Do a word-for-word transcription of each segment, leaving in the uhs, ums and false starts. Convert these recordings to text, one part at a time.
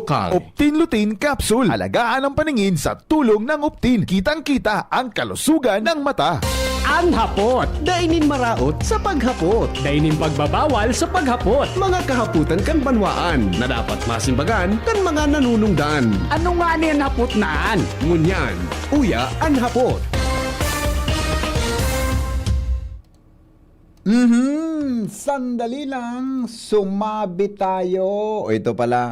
Kal. Optin Lutein Capsule. Alagaan ang paningin sa tulong ng Optin. Kitang-kita ang kalusugan ng mata. An hapot, dai nin maraot sa paghapot. Dai nin pagbabawal sa paghapot. Mga kahapotan kan banwaan na dapat masimbagan kan mga nanunungdan. Ano ngani an hapot na an? Ngunyan, uya an hapot. Mhm, sandali lang, sumabi tayo. O, ito pala.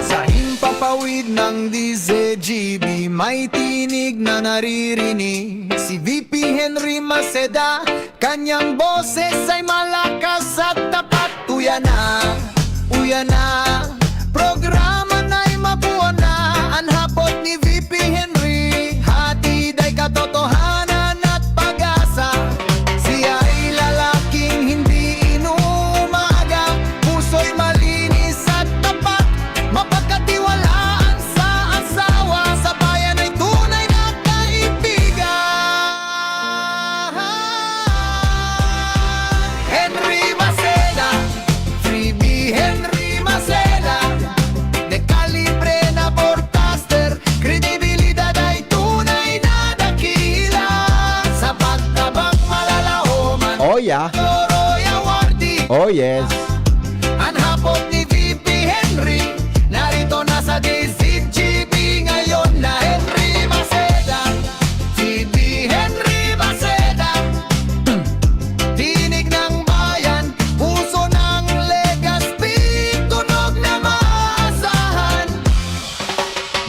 Sa himpapawid ng D Z G B, may tinig na naririnig. Si V P Henry Maceda, kanyang boses ay malakas at tapat. Uya na, uya na, programa na'y mabuo na. An hapot ni V P Henry, hatid ay katotohanan at pag-asa. Siya ay lalaking hindi inuumaga, puso'y malinis at tapat, mapagkatiwalaan sa asawa, sa bayan ay tunay na kaibigan. Henry Maceda, Freebie Henry Maceda, de kalibre na broadcaster, kredibilidad ay tunay na dakila. Sa pagtabang malalahoman, Oh, yeah. Toroy Awardee. Oh, yes. An hapot ni V P Henry, narito na sa D Z G B ngayon na Henry Maceda. V P Henry Maceda, tinig ng bayan, puso ng Legazpi, tunog na maasahan.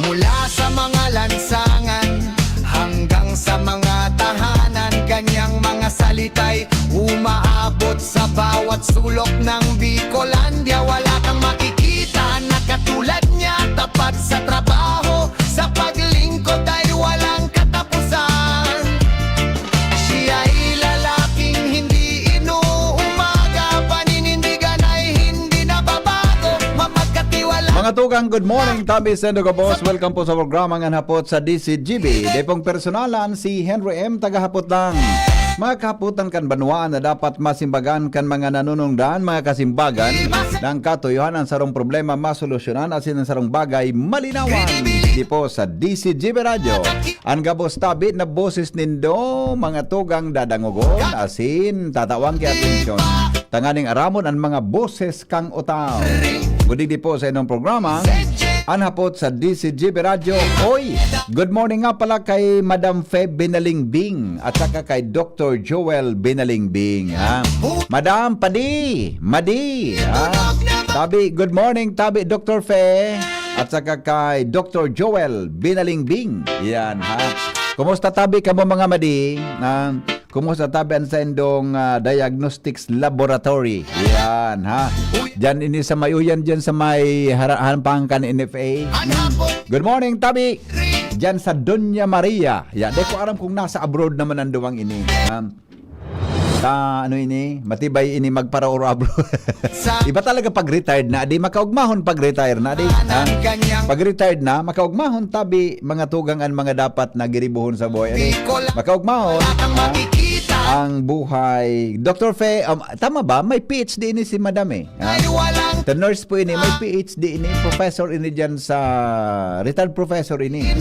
Mula sa mga lansangan hanggang sa mga tahanan, kanyang mga salita'y umaabot sa bawat sulok ng Bicolandia. Wala kang makikita na katulad niya, tapat sa trabaho, sa paglingkod ay walang katapusan. Siya'y lalaking hindi inuumaga, paninindigan ay hindi nababago, mapagkatiwala. Mga tugang, good morning. Tabi sendo ka, boss. Welcome po sa programang An Hapot sa D Z G B. Dai pong personalan, si Henry M, tagahapot lang. Mga kahapotan kan banwaan na dapat masimbagan kan mga nanunungdan, mga kasimbagan, na ang katuyohan, ang sarong problema masolusyonan, asin ang sarong bagay malinawan. Di po sa D Z G B Radyo. An gabos tabi na boses nindo, mga tugang, dadangogon, asin tatawan ki atensyon, tanganing aramon an mga boses kan Otaw. Gudi di po sa inong programa, An Hapot sa D Z G B Radyo. Oy, good morning nga pala kay Madam Fe Binalingbing at saka kay Doctor Joel Binalingbing, ha? Madam, padi, madi, ha? Tabi, good morning, tabi, Doctor Fe, at saka kay Doctor Joel Binalingbing. Yan, ha? Kumusta tabi kamo, mga madi? Ah, kumusta tabi an saindong, ah, diagnostics laboratory? Yan, ha? Diyan ini sa may uyan, diyan sa may hara-, harapan kan N F A. Good morning, tabi. Diyan sa Doña Maria. Ya, di ko aram kung nasa abroad naman ang duwang ini. Um, ta, ano ini? Matibay ini magparaoro abroad. Iba talaga pag retired na, di makaugmahon pag retire na, di. Ha? Pag retired na, makaugmahon tabi, mga tugang, an mga dapat na giribuhon sa buhay. Ano? Makaugmahon, ha? Ang buhay. Doctor Fe, um, tama ba? May P H D ini si Madam eh. Ha? Ay, walang Ta nurse po ini, may P H D ini, professor ini diyan sa, retired professor ini.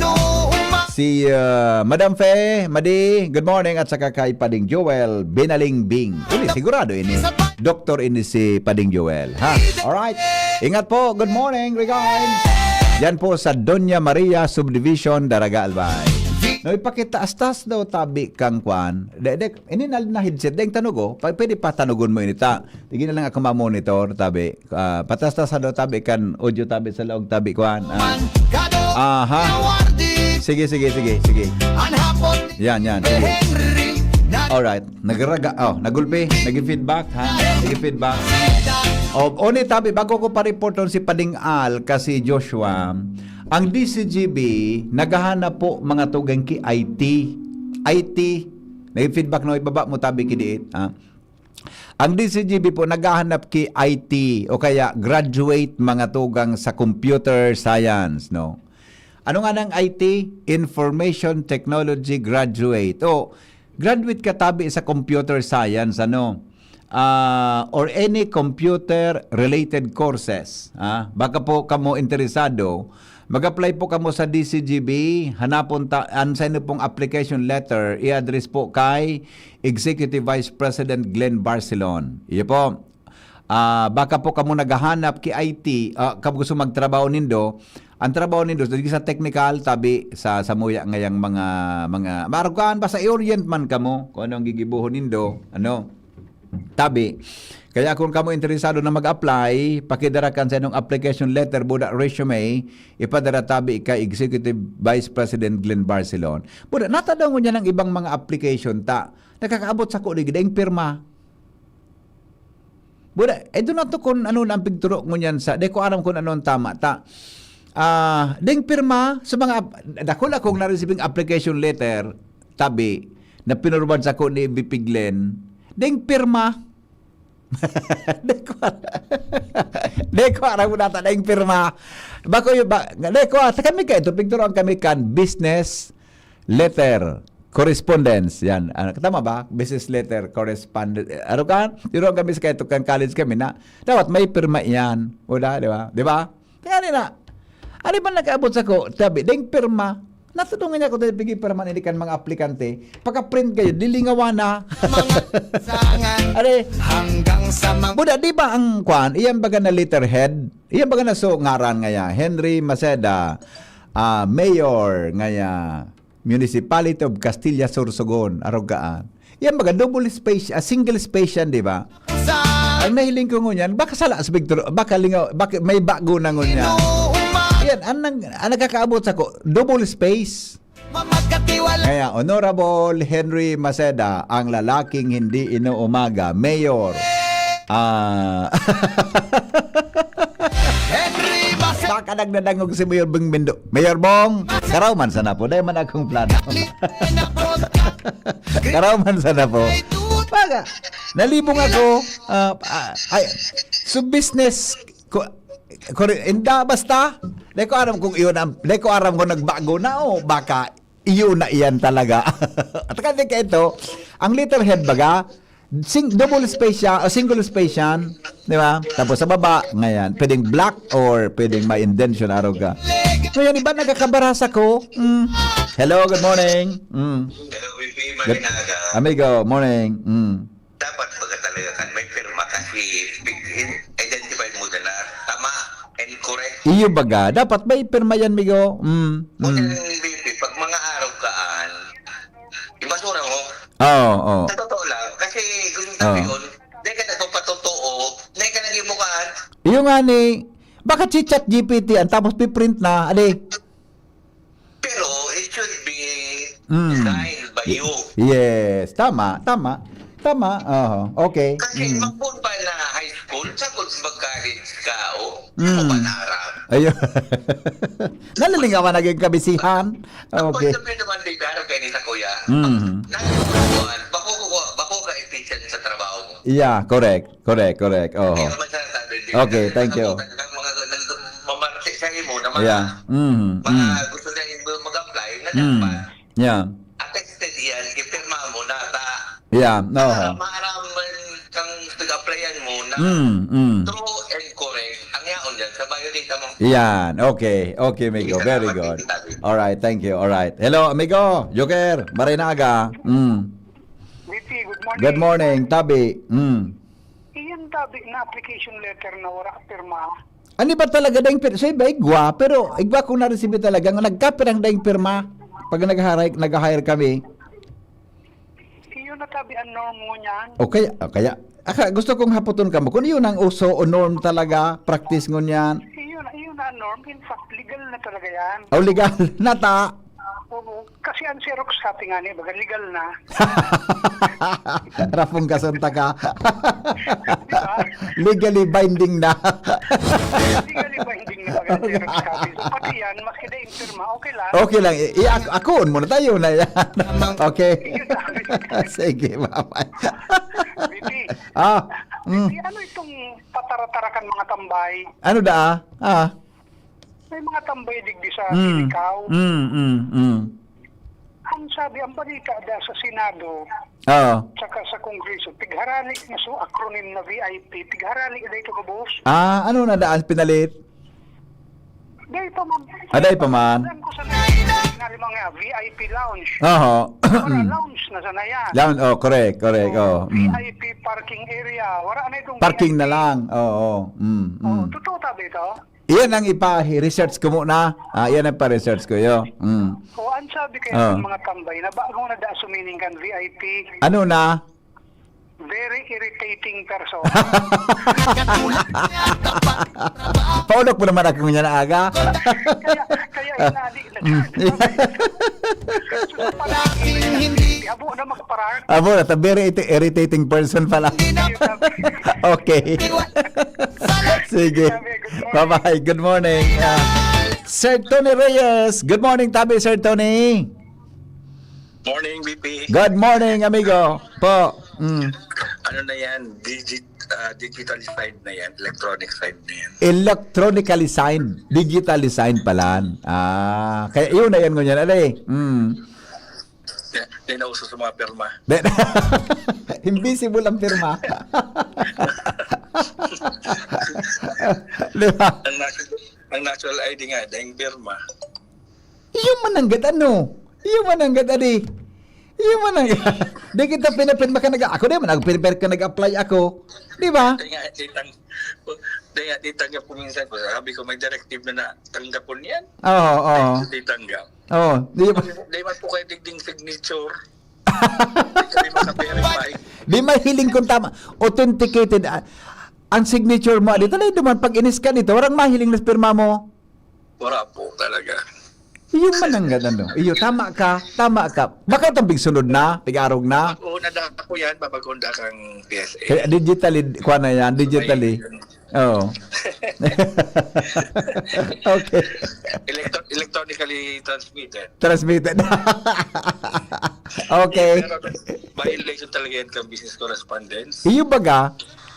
Si, ah, Madam Fe, Madi, good morning, at saka kay Pading Joel Binalingbing. Ini, sigurado ini. Doktor ini si Pading Joel, ha? Alright. Ingat po. Good morning, regards. Yan po sa Doña Maria Subdivision, Daraga, Albay. No, ipakitaas-taas daw tabi kang kwan. De, de, ini na, na headset. Deng tanog, oh. Pa-, pwede pa tanugon mo ini ta. Sige na lang ako ma-monitor, tabi. Ah, patas-tas sa daw tabi kan audio tabi sa laog tabi kuan. Ah. Aha. Sige, sige, sige, sige. Yan, yan, sige. Alright. Nagraga, oh, nagulpi, nag-feedback, ha? Nag-feedback. Oh, oni tabi, bago ko pa-reporton si Pading Al, kasi Joshua, ang D C G B, naghahanap po mga tugang ki I T. I T. Nag-feedback na ibaba mo tabi ki diit, ha? Ang D C G B po naghahanap ki I T o kaya graduate mga tugang sa computer science, no? Ano nga nang I T? Information Technology graduate. O, graduate ka tabi sa computer science, ano? Ah, or any computer-related courses. Ah, baka po kamo interesado, mag-apply po kamo sa D C G B, hanapon ta, ang sa inyo pong application letter, i-address po kay Executive Vice President Glenn Barcelon. Iyo po. Ah, baka po kamo naghahanap ki I T, ah, kamo gusto magtrabaho nindo, ang trabaho nindo, dili sa technical, tabi sa, samuya ngayang mga, mga, maarugan, basta i-orient man kamo kung ano ang gigibohon nindo, ano, tabi. Kaya kung kamo interesado na mag-apply, pakidara kan sa inyong application letter, buda resume, ipadara tabi kay Executive Vice President Glenn Barcelon. Buda, natadaw ngunyan ang ibang mga application ta, nakakaabot sa ko, di, daing pirma. Buda, eh, doon na to kung ano na ang pigturo ngunyan sa, di ko aram kung ano ang tama ta. Ah, ding pirma sa mga ap-, dakul akong na-receiving application letter, tabi, na pinurban sa ko ni V P Glenn. Ding pirma. Di ko, di ko aram kung nata ding pirma. Bako yung, ba, di ko, ah, sa kami ka, ito, pigturuan kami kan business letter, correspondence, yan. Ah, tama ba? Business letter, correspondence. Eh, ano ka? Tinuruan kami sa kaito, kan college kami na, dapat may pirma yan. O da, di ba? Di ba? Kaya nila, ano ba nag-abot sa ko? Tabi, ding pirma. Natudungan niya ako tayo pigi pirma ni kan mga aplikante. Pagka-print kayo, dilingawan na. Mga sangan Are, hanggang sa mga Buda, di ba ang kwan? Iyan baga na letterhead? Iyan baga na so ngaran ngaya? Henry Maceda, ah, Mayor ngaya, Municipality of Castilla, Sorsogon, Arogaan. Yan baga, double space, ah, single space yan, di ba? Ang nahiling ko ngunyan, baka sala sa picture, baka lingaw, baka may bago na ngunyan. Yan, ang, nang, ang nakakaabot sa ko, double space. Kaya, Honorable Henry Maceda, ang lalaking hindi inuumaga, Mayor. Ah, Henry Maceda. Baka nagdadangog si Mayor Bong Bindo. Mayor Bong, karaw man sana po. Dahil man akong plano. Karaw man sana po. Baga, nalibong ako. Ah, ah, ay, so business, ko, ko, inda, basta, di ko aram kung iyon ang, di ko aram kung nagbago na o baka iyon na iyan talaga. At kasi ka ito, ang letterhead baga, sing, double space siya, o single space yan, di ba? Tapos sa baba, ngayon, pwedeng black or pwedeng may indention, araw ka. Ngayon, iba nagkakabarasa ko. Mm. Hello, good morning. Mm. Hello, V P, Good, magandang aga. Amigo, morning. Mm. Dapat baga talaga kan may pirma kasi identified mo na na tama and correct. Iyo baga, dapat may pirma yan, migo. Mm. Kung Mm. yan, V P, pag mga araw kaan, ibasura mo. Oo, oo. Sa totoo lang, kasi kung Oo. sabi yun, dahil ka nagpapatotoo, dahil ka naging mukhaan. Iyo nga ni, baka si Chat G P T yan, tapos piprint na, adi. Pero it should be Mm. designed by you. Yes, tama, tama. Tama, oho, okay. Kasi Mm. magpon pa na high school, sagod mag-college ka, oh. Ano Mm. ba nara? Ayun. Nalilingawan na yung kabisihan. Ang Okay. point of view naman, di ba, ano, kaya ni sa kuya? Mm. Nalilingawan, bako ko, bako ka efficient sa trabaho mo. Yeah, correct, correct, correct. Oho. Hindi naman sa sabi, di Okay, ba? thank you. Ang mga, ang mga mamarse sa imo na mga, Yeah. Mm, mga mm. gusto na yung mag-apply, na Mm. dapat Yeah. attested yan, ipirma mo na ta. Yeah, no. Para maaraman kang pag-applyan mo na Mm, mm. true and correct ang yaon dyan sa biodata mo. Yan. Okay. Okay, Migo. Sige, Very salamat, good. Tito Tabi. All right, thank you. All right. Hello, amigo. Joker, maray na aga. Mm. V P, good morning. Good morning, Tabi. Mm. Iyan, Tabi, na application letter na wala pirma. Ano ba talaga daing pir-, sa iba, igwa, pero igwa kong na-receive talaga nga nagkapirang daing pirma pag nag-hire, nag-hire kami. Iyon na, Tabi, ang norm mo niyan. O kaya, o kaya, aka, gusto kong haputon kamo kung iyon ang uso o norm talaga, practice ngunyan. Iyon, iyon na ang norm. In fact, legal na talaga yan. O, legal na ta. Oo. Kasi ang Xerox copy nga ni, baga legal na. Rapong kasunta ka. Di ba? Legally binding na. Legally binding na baga ang Xerox copy. So, pati yan, maski daing pirma, okay lang. Okay lang. I, i, ak-, akoon mo na tayo na yan. Okay. Yun, sabi. Sige, bye-bye. V P. Ah, mm. V P, ano itong pataratarakan mga tambay? Ano da? Ah. May mga tambay digdi sa Mm. Silicao. Mm, mm, mm. Ang sabi, ang balita da sa Senado, Oo. tsaka sa Kongreso, pigharani na so acronym na V I P, pigharani na ito, boss. Ah, ano na daan pinalit? Dahil pa man. Ah, dahil pa man. Alam ko sa mga V I P lounge. Oho. Wala, lounge na sana yan. Lounge, oh, correct, correct, Oo, oh, mm. V I P parking area. Wala na itong Parking na V I P. lang, oo, mm, Oh, mm. totoo tabi ito? Iyan ang ipa-research ko muna. Ah, iyan ang pa-research ko, yo. Mm. O, ang sabi kayo Ah. ng mga tambay na bago na da sumining kan V I P, Ano na? very irritating person. Paulok mo naman ako niya na aga. Kaya, kaya inali na Mm. siya. So, sa palagi, abo na magparar. Abo na, very iti-, irritating person pala. Okay. Sige. Bye-bye. Good morning. Ah, Sir Tony Reyes. Good morning, tabi, Sir Tony. Morning, B P. Good morning, amigo. Po. Mm. Ano na yan? Digit, ah, digital sign na yan. Electronic sign na yan. Electronically signed. Digitally signed pala. Ah, kaya yun na yan ngunyan. Alay. Mm. Yan, yan ang uso sa mga pirma. Be-, invisible ang pirma. Di ba? Ang national, ang national I D nga, dahil pirma. Iyo man ang gad ano? Iyo man ang gad adi? Iyo man ang di kita pinapirma ka nag-, ako di man nagpirma ka nag-apply ako. Di ba? Di nga, di tang-, di nga, di tanggap ko minsan. Sabi ko, may directive na natanggap ko niyan. Oo, oo. Di tanggap. Oo, di ba? Di man po kayo digding signature. Di kami makaverify. Di mahiling kung tama. Authenticated. Ah, ang signature mo, dito na duman, pag in-scan ito, warang mahiling na pirma mo. Wala po talaga. Iyo man ang ganun, no? Iyo, tama ka, tama ka. Baka itong bigsunod na, tigarog na. Pag-una na ako yan, papagunda kang P S A. Kaya digitally, kuha na yan, digitally. Oo. Okay. Electro-, electronically transmitted. Transmitted. Okay. Pero violation talaga yan kang business correspondence. Iyo baga,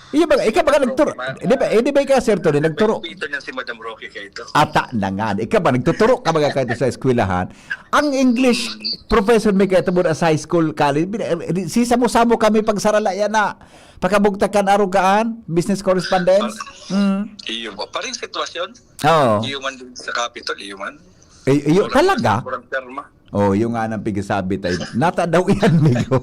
iyo baga, ikaw baga nagturo, Ma-, di ba, eh, di ba ikaw, Sir Tony, nagturo? Respeto niyan si Madam Roque kay ito. Ata na nga, ikaw ba, nagtuturo ka baga kayo sa eskwelahan? Ang English professor may kayo tubod as high school, college, bin-, eh, di-, sisamo-samo kami pag sarala yan na pakabugtakan, arugaan, business correspondence. Mm. Iyo ba? Paring sitwasyon? Oo. Iyo man din sa Capitol, iyo man. Eh, iyo, Kurang talaga? kurang terma. Oh, yung nga nang pigasabi tayo. Nata daw yan, migo.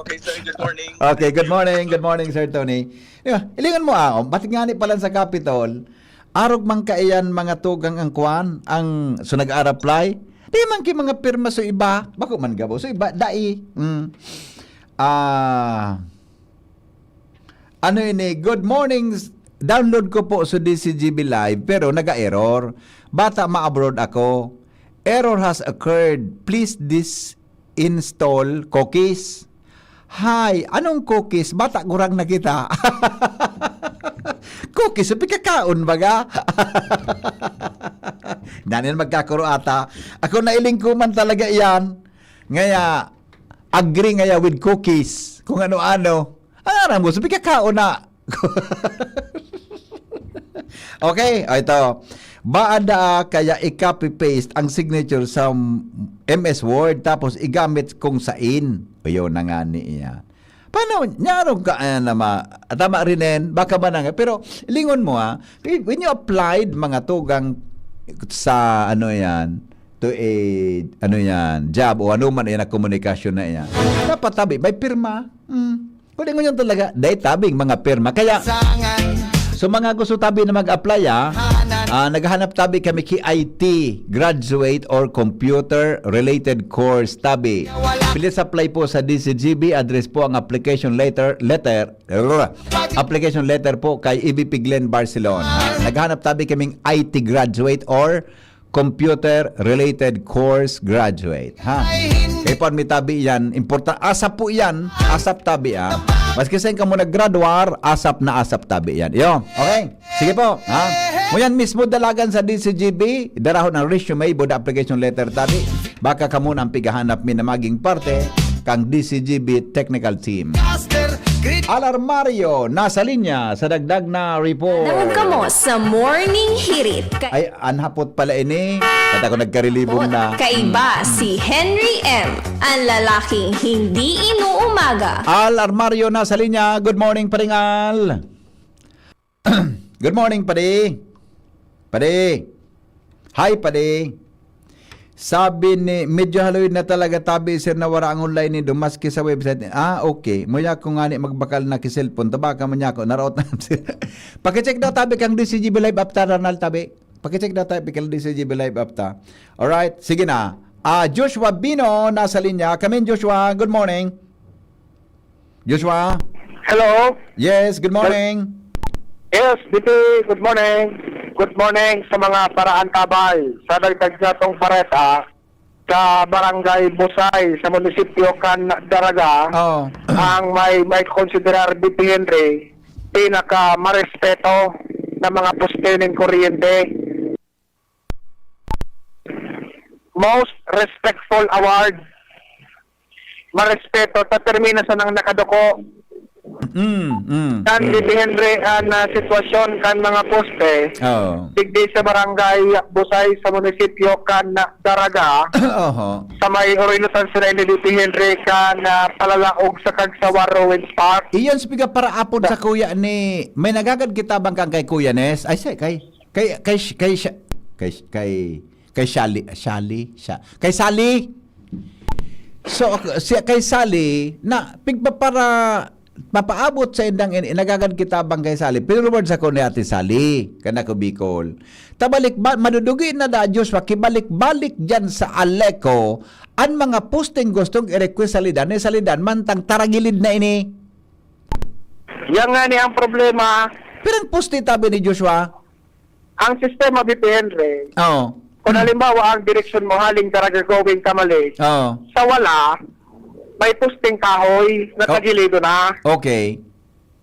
Okay, sir. Good morning. Okay, good morning. Good morning, Sir Tony. Yeah, ilingan mo, ah, oh, ba't nga ni pala sa Capitol, arog man kaiyan mga tugang ang kwan, ang, so nag-a-apply? Di man ki mga pirma so iba, bako man gabo, so iba, dai. Mm. Ah, ano ini? Good morning. Download ko po sa D C G B Live pero naga-error. Bata ma-abroad ako. Error has occurred. Please disinstall cookies. Hay, anong cookies? Bata gurang na kita. Cookies, so pikakaon baga? Nanin magkakuro ata. Ako nailingkuman talaga iyan. Ngaya, agree ngaya with cookies. Kung ano-ano. Ang aram mo, sabi ka, kao na. Okay, o ito. Baada kaya i-copy-paste ang signature sa M S Word tapos igamit kung sain. O yun na nga niya. Paano? Nyaro ka, ayan na ma-, tama rin yan. Baka ba na nga? Pero lingon mo ha, when you applied mga tugang sa ano yan, to a, ano yan, job o ano man yan na komunikasyon na yan, dapat tabi, may pirma. Hmm. Kung di ngunyan talaga, dahil tabing mga pirma. Kaya, so mga gusto tabi na mag-apply, ah, ah, naghahanap tabi kami ki I T graduate or computer related course tabi. Please apply po sa D C G B. Address po ang application letter, letter, application letter po kay E V P Glenn Barcelon. Ah, naghahanap tabi kaming I T graduate or computer-related course graduate, ha? Kaya po, may tabi yan. Importa-, asap po yan. Asap tabi, ah. Maski saan ka mo naggraduar, asap na asap tabi yan. Yo, okay? Sige po, ha? Ngunyan mismo dalagan sa D C G B, darahon ang resume, boda application letter tabi. Baka kamo na ang pigahanap mi na maging parte kang D C G B technical team. Master Alarmario nasa linya sa dagdag na report. Dangog kamo sa Morning Hirit. Kay Ay, anhapot pala ini. At ako nagkarilibong na. Kaiba si Henry M, ang lalaking hindi inuumaga. Al Armario nasa linya. Good morning, Paring Al. Good morning, padi. Padi. Hi, padi. Sabi ni, medyo haluin na talaga tabi, sir, na wala ang online ni Dom, maski sa website ni, ah, okay. Muya ko nga ni magbakal na ki cellphone, tabaka mo niya ako, naraot na. Pakicheck daw tabi kang D C G B Live Apta, Ronald, tabi. Pakicheck daw tabi kang D C G B Live Apta. Alright, sige na. Ah, Joshua Bino, nasa linya. Come in, Joshua. Good morning. Joshua? Hello? Yes, good morning. Yes, D P, good morning. Good morning sa mga paraantabay. Sa dagdag natong bareta, sa Barangay Busay, sa munisipyo kan Daraga, Oh. ang may, may konsiderar, D P Henry, pinaka marespeto na mga poste nin kuryente. Most respectful award. Marespeto, ta permi na sanang nakaduko. Mm, mm, Kan mm. D P Henry an, ah, sitwasyon kan mga poste. Oo. Digdi sa barangay Busay sa munisipyo kan Daraga, Oho. sa may urinutan sila ni D P Henry kan, ah, palalaog sa Kagsawa Ruins Park. Iyon sa piga para apod sa kuya ni, may nagagad kita bang kang kay Kuya Nes? Ay, say, kay, kay, kay, kay, kay, kay, kay, kay Shali, Shali, siya. Kay Sally. So, ako, siya kay Sally, na pigpapara-, papaabot sa indang ini, nagagad kita bang kay Sally? Pero reward sa ko ni Ate Sally, kana ko Bicol. Tabalik ba, madudugi na da, Joshua, kibalik-balik dyan sa Aleco, an mga posting gustong i-request sa Lidan, ni sa Lidan, mantang taragilid na ini. Yan nga ni ang problema. Pirang poste tabi ni Joshua? Ang sistema, B P Henry, Oo. kung halimbawa ang direksyon mo haling Caraga going ka mali, Oo. sa wala, may posting kahoy na Oh. tagilido na. Okay.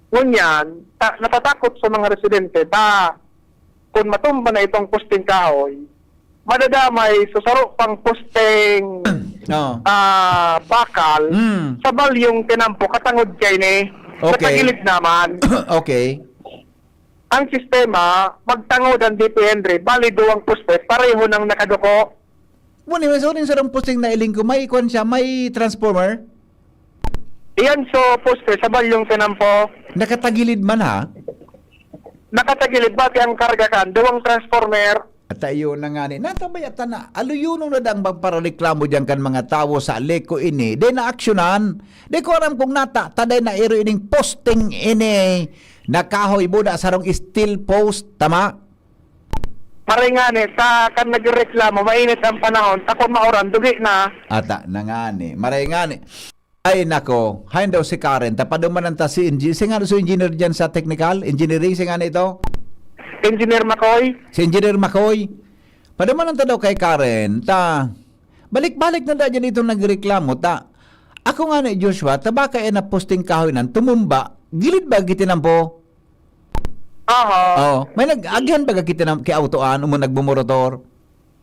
Ngunyan, ta-, natatakot sa mga residente ba kung matumba na itong posting kahoy, madadamay sa saro pang posting, Oo. ah, bakal Mm. sa balyong tinampo katangod kay ni Okay. Natagilid naman. Okay. Ang sistema, magtangod ang D P Henry, bali duwang poste, pareho nang nakaduko. Muna, may suning sarong posting na iling ko, may ikwan siya, may transformer? Iyan so poste, sa balyong tinampo. Nakatagilid man, ha? Nakatagilid, bati ang karga kan, duwang transformer. At ayun na nga ni, natabay at na, aluyunong na dang magparareklamo diyan kan mga tawo sa Aleco ini, di na aksyonan. Di ko aram kung nata, taday na iro ining posting ini. Nakahoy buda sarong steel post, tama? Maray nga ni, ta kan nagreklamo, mainit ang panahon, ta kun mauran, dugi na. Ata na nga ni. Maray nga ni. Ay nako, hain daw si Karen, ta padumanan ta si Engi-, si nga si engineer diyan sa technical, engineering, si nga ito? Engineer Makoy? Si Engineer Makoy. Padumanan ta daw kay Karen, ta balik-balik na da diyan itong nagreklamo, ta ako nga ni Joshua, ta baka yan na posting kahoy nan tumumba, gilid ba gitinampo? Aha. Oh, may nag-agihan baga kita na ki autoan, umo nagmumorotor?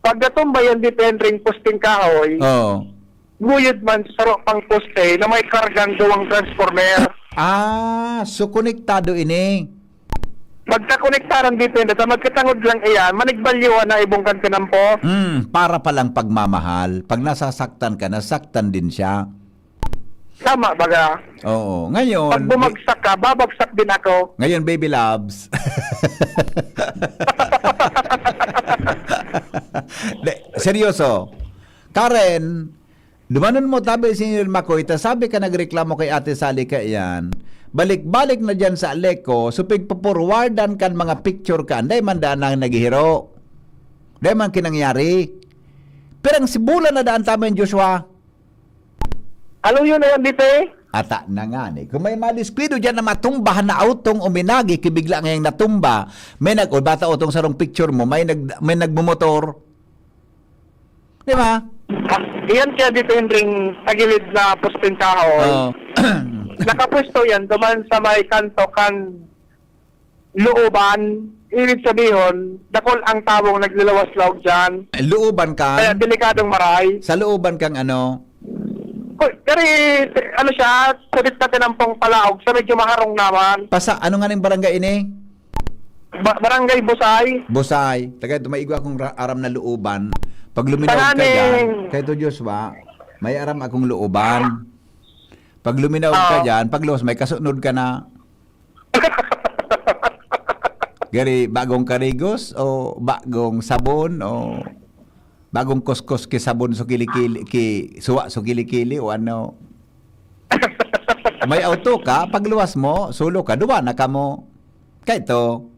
Pagdatumba yan, depending posting kahoy, Oh. guyod man sa saro pang poste na may kargang duwang transformer. Ah, so konektado ini. Magkakonektaran depende ta magkatangod lang iyan, manigbalyuhan na ibong kan tinampo. Hmm, para palang pagmamahal. Pag nasasaktan ka, nasaktan din siya. Tama baga. Oo. Ngayon, Pag bumagsak ka, babagsak din ako. Ngayon, baby loves. De, seryoso. Karen, dumanon mo tabi si Makoy, ta sabi ka nagreklamo kay Ate Sally kaiyan. Balik-balik na diyan sa Aleco, so pigpo-forwardan kan mga picture ka, anday man daan ang naghihiro. Anday man kinangyari. Pirang sibulan na daan tabi, Joshua. Ano yun, N D P? Ata na nga ni. Kung may madiskwido diyan na matumbahan na autong uminagi, kibigla ngayang natumba, may nag-, o bata, otong sarong picture mo, may nag-, may nagmumotor. Di ba? Ah, iyan kaya dito yung ring tagilid na posting kahoy. Oo. Nakapwesto yan, duman sa may kanto kan looban. Ibig sabihin, dakul ang tawong naglalawas-laog dyan. Eh, looban kan? Kaya delikadong maray. Sa looban kang ano? Pero, ano siya, sulit na tinampong palaog sa medyo maharong naman. Pasa, ano nga ning barangay ini? Ba-, Barangay Busay. Busay. Taga ito, maigo akong ra-, aram na looban. Pag luminaw ka Tanganing. Dyan, kay ito, Joshua, may aram akong looban. Pag luminaw ka Oo. Dyan, pag luwas, may kasunod ka na. Gari, bagong karigos o bagong sabon o bagong kuskos ki sabon sa kilikili, ki suwa sa kilikili o ano? May auto ka, pagluwas mo, sulo ka, duwa na kamo. Kaito.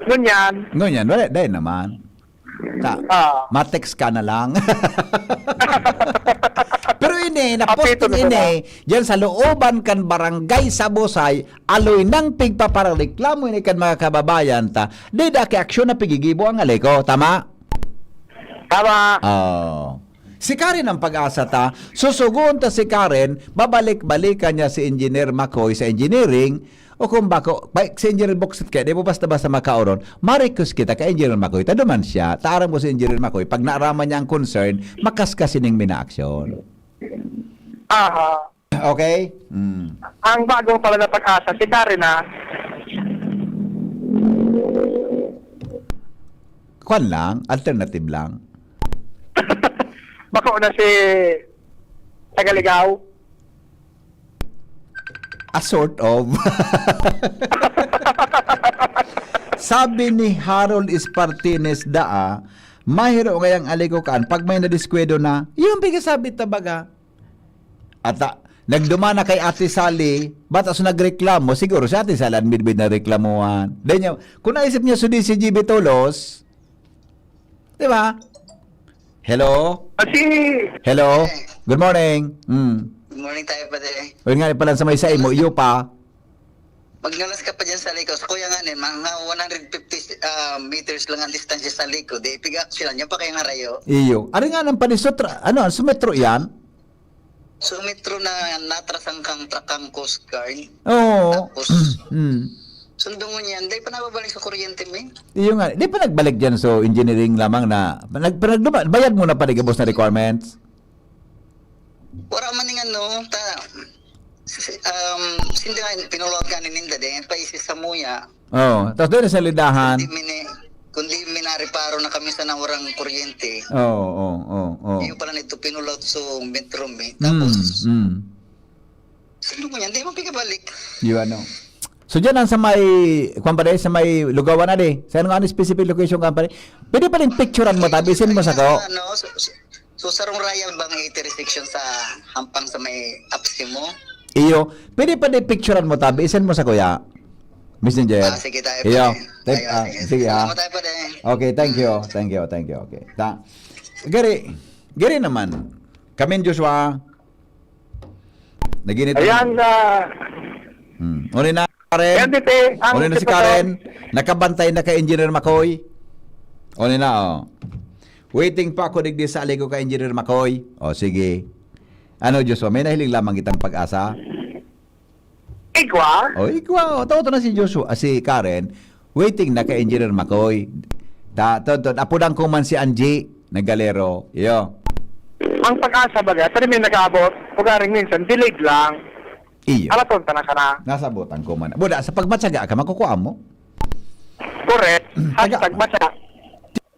Ngunyan. Ngunyan, wala, dahil naman. Ta, Ah. ma-text ka na lang. Pero ini, Apito naposting na ini, sana. Diyan sa looban kan barangay sa Busay, aloy nang pigpaparareklamo ini kan mga kababayan ta. Di da ki aksyon na pigigibo ang aliko, tama? Tama. Oh. Si Karen ang pag-asa ta. Susugoon ta si Karen, babalik-balikan niya si Engineer Makoy sa engineering, o kung bako, ba, si Engineer Boksit kaya, di mo basta-basta makaoron, ma-request kita kay Engineer Makoy, ta duman siya, ta aram ko si Engineer Makoy, pag naaraman niya ang concern, makaskas sining minaaksyon. Aha. Okay? Mm. Ang bagong pala na pag-asa, si Karen na. Kwan lang, alternative lang. Bako na si Tagaligaw. A sort of. Sabi ni Harold Espartines daa, "Mahiro ngayang alikokan pag may nadiskwento na." Yun ang pigkasabi ta baga. At, ah, nagduman na kay Ate Sally, batas nagreklamo, siguro si Ate Sally ang midbid na reklamuhan. Then, yun, kung naisip niya si D C G B Tolos, di ba? Hello? Kasi Hello? Good morning. Mm. Good morning tayo, pare. O yun nga pala sa may sa imo, iyo pa. Magnalas ka pa dyan sa likod. Kuya nga, nin, mga one hundred fifty, ah, meters lang ang distansya sa likod. Eh, piga sila niya pa kayong harayo. Iyo. Ari nga ng panisot, ano, sumetro yan? Sumetro na natrasan kang trakang Coast Guard. Oo. Tapos, Mm. sundungon yan. Dahil pa nababalik sa kuryente, men. Iyo nga. Di pa nagbalik dyan, so engineering lamang na, nag, nagduma-, bayad mo na pa, di gabos na requirements? Wala man ning ano, ta, si, um, sinda nga, pinulot ka ni Ninda, dahil pa isi sa muya. Oo. Tapos doon sa lidahan. Kundi mini-, kundi minareparo na kami sa nawarang kuryente. Oo, oo, oo, oo. Yung pala nito, pinulot sa metro mi. Tapos, Mm, mm. sino mo yan? Di mo pikabalik. Yung ano. So, dyan ang sa may, kwan pa rin, sa may lugawan na di. Sa ano nga, ano specific location ka pa rin? Pwede pa rin picturean mo, tabi, send mo sa ko. Ano, so, so, so, sarong raya bang eighty section sa hampang sa may apsi mo? Iyo. Pwede pa rin picturean mo, tabi, send mo sa kuya. Messenger. Ah, sige tayo, Iyo. pare. Type, Ayun, ah, sige. sige, ah. Salamat tayo, pare. Okay, thank you. Thank you, thank you. Okay. Ta, gari, gari naman. Kami, Joshua. Naginit Ayan, ang ah, Hmm. Uli na, Karen. Yan, Tite, ang Uli na si sitwasyon. Karen. Nakabantay na kay Engineer Makoy. Uli na, oh. Waiting pa ako digdi sa aligo kay Engineer Makoy. O, sige. Ano, Joshua, may nahiling lamang kitang pag-asa? Igwa? O, igwa. O, totoo na si Joshua, ah, si Karen. Waiting na kay Engineer Makoy. Ta, totoo, apudan ko man si Angie Nagalero. Iyo. Ang pag-asa baga, pero may nag-aabot. Ugaring minsan, delayed lang. Iyo. Alaton ta na sana. Nasabutan ko man. Buda, sa pagmatsaga ka, makukuha mo? Correct. Taga- Hashtag matsa.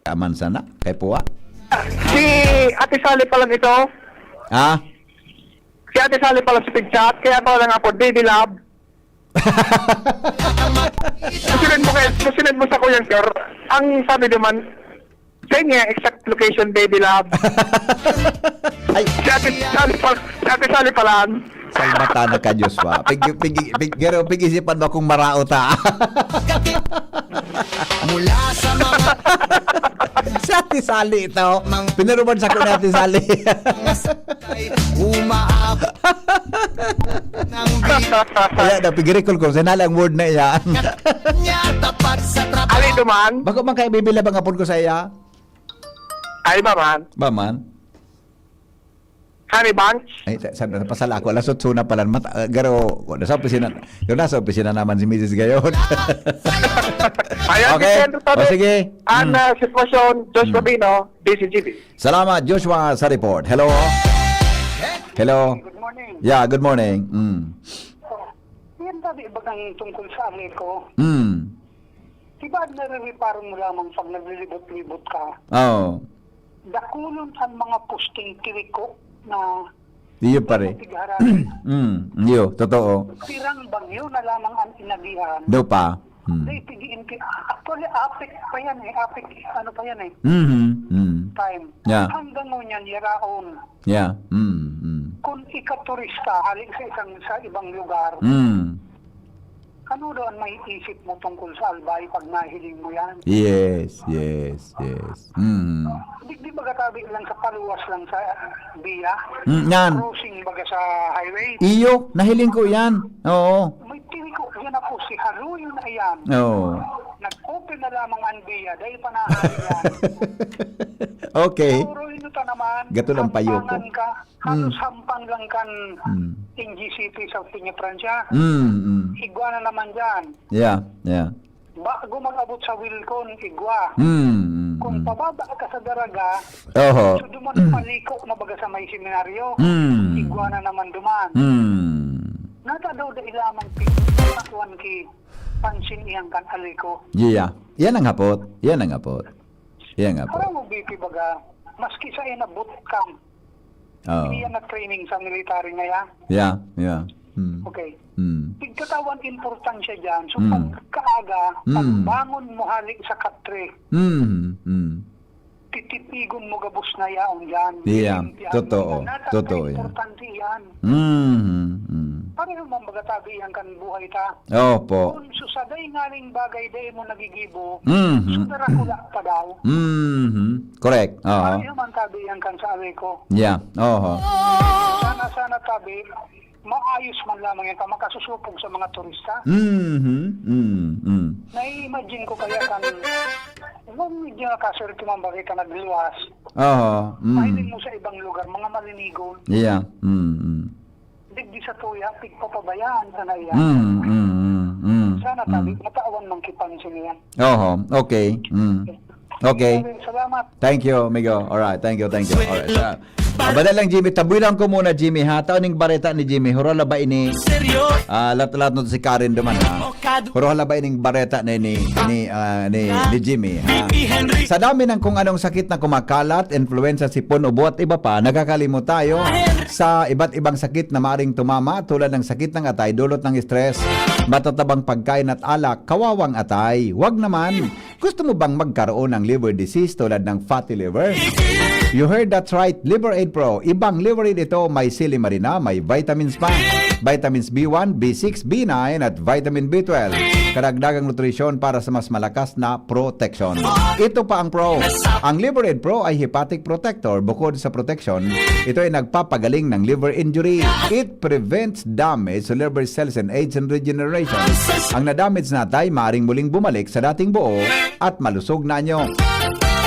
Aman sana, kay Puwa. Si Ate Sally pala nito. Ha? Si Ate Sally pala sa pig-chat, kaya pala nga po, Baby Love. Susunod mo kay, susunod mo sa kuyang sir. Ang sabi naman, sa inyo, exact location, Baby Love. Ay. Si Ate Sally pa, si Ate Sally pala. Salbata na ka, Joshua. Pig-, pig-, pig-, pero pig-isipan mo kung maraot, ha? Mula sa mga Si Ate Sally ito. Pinaruman sa ko ni Ate Sally. Umaabot ng Kaya na, pigirikol ko, sinali ang word na iya. Niya tapat sa trabaho. Ali duman? Bako man kay Baby Love ang apod ko sa iya. Ay, ba man? Ba man? Honey Bunch? Ay, sa, sa, napasala ako. Alas otso na pala. Mata, ah, garo, nasa opisina, garo, nasa opisina naman si Missus Gayon. Ayan, Okay. si Sandro O, Torres. sige. Ang, Hmm. ah, sitwasyon, Josh Hmm. Rubino, D C G B. Salamat, Joshua, sa report. Hello? Hello. Good morning. Yeah, good morning. Mm. Yan sabi, bagang tungkol sa Aleco. Mm. Di ba, nare-reparo mo lamang pag naglilibot-libot ka? Oo. Dakulon ang mga posting tiriko na Iyo, pare. Tigharani. Mm, iyo, totoo. Pirang bagyo na lamang ang inagihan. Do pa. Mm. Di, pigi-, inti-, actually, APEC pa yan eh. APEC, ano pa yan eh. Mhm, mm. Time. Yeah. Hanggang ngunyan, yaraon. Yeah. Mm, mm. Kung ikaturista, halik sa isang, sa ibang lugar, Mm. ano daw ang maiisip mo tungkol sa Albay pag nahiling mo yan? Yes, yes, yes. Mm. Di, di ba katabi lang sa paluwas lang sa, ah, biya? Mm, yan. Crossing baga sa highway? Iyo, nahiling ko yan. Oo. May tiriko yan ako, si Haruyo na yan. Oo. Nag-open na lamang ang biya, dahil pa nahaling yan. Okay. Puro inuta naman, Gato lang payo ko. Hampangan ka, halos Mm. hampang lang kan Mm. N G C P sa Peña Francia. Mm, mm. Igwa na naman dyan. Yeah, yeah. Bago mag-abot sa Wilcon, igwa. Mm, mm, Kung mm. pababa ka sa Daraga, Oho. so duman paliko na baga sa may seminaryo. Mm. Igwa na naman duman. Mm. Nata daw dai lamang pinagkatuan ki pansin iyang kan Aleco. Yeah. Yan ang hapot. Yan ang hapot. Yan ang hapot. Parang mo, B P, baga, maski sa ina boot camp, Oo. Hindi yan na-training sa military ngayon. Yeah, yeah. Mm. Okay. Mm. Tigkatawan importansya dyan. So, Mm. pagkaaga, Mm. pagbangon mo hali sa katre, Mm, mm. titipigon mo gabos na yaon dyan. Yeah, Lilimpihan mo totoo. yan. Nata-, Totoo yan. importante yan. Mm, mm. Pareho man baga tabi yan kan buhay ta. Opo. Kung susaday nganing bagay dai mo nagigibo, Mhm. so darakula pa daw. Mhm. Correct. Oo. Pareho man tabi yan kan sa Aleco. Yeah. Oho. Sana, sana tabi, maayos man lamang yan, ka makasusupog sa mga turista. Mhm. Mm, mm. Nai-imagine ko kaya kan, kung medyo nakaswerte man ba kita nagluwas, Oho. Mm. mahiling mo sa ibang lugar, mga malinigon. Yeah. Mm, mm. Digdi sa tuya, pigpapabayaan ka na iyan. Mm, mm, mm, mm, Sana mm. tabi, matawan man kipansin niya. Oho, okay. Mm. Okay. Salamat. Thank you, amigo. Alright, thank you, thank you. Alright. Ah, ah, madali lang, Jimmy. Tabuy lang ko muna, Jimmy, ha? Tao ning bareta ni Jimmy. Hurala ba ini? Seryo? Ah, lahat-lahat nun si Karen duman, ha? Hurala ba ining bareta ni, ni, ni, ah, ni, ni Jimmy, ha? Sa dami ng kung anong sakit na kumakalat, influenza, sipon, ubo at iba pa, nakakalimot tayo sa iba't ibang sakit na maaring tumama, tulad ng sakit ng atay, dulot ng stress, matatabang pagkain at alak, kawawang atay. Wag naman! Gusto mo bang magkaroon ng liver disease tulad ng fatty liver? You heard that right, Liver Aid Pro. Ibang Liver Aid ito, may silimarina, may vitamins pa. Vitamins B one, B six, B nine at vitamin B twelve. Karagdagang nutrisyon para sa mas malakas na proteksyon. Ito pa ang Pro. Ang Liver Aid Pro ay hepatic protector. Bukod sa proteksyon, ito ay nagpapagaling ng liver injury. It prevents damage sa liver cells and aids in regeneration. Ang na-damage na atay maaring muling bumalik sa dating buo at malusog na anyo.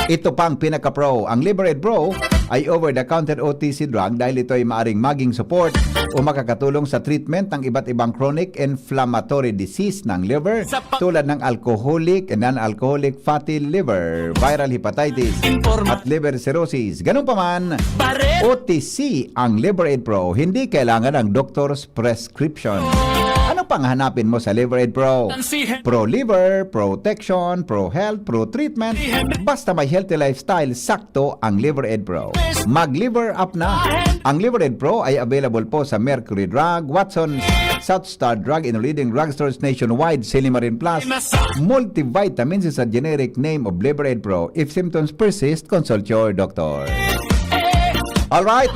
Ito pang pinaka-pro. Ang Liver Aid Pro ay over-the-counter O T C drug dahil ito ay maaring maging support o makakatulong sa treatment ng iba't ibang chronic inflammatory disease ng liver, tulad ng alcoholic and non-alcoholic fatty liver, viral hepatitis, at liver cirrhosis. Ganun pa man, O T C ang Liver Aid Pro. Hindi kailangan ng doktor prescription. Ano pang hanapin mo sa Liver Aid Pro? Pro liver, protection, pro health, pro treatment. Basta may healthy lifestyle, sakto ang Liver Aid Pro. Mag Liver Up na! Ang Liver Aid Pro ay available po sa Mercury Drug, Watson's, South Star Drug, in leading drugstores nationwide, Silimarin Plus, multivitamins is a generic name of Liver Aid Pro. If symptoms persist, consult your doctor. Alright.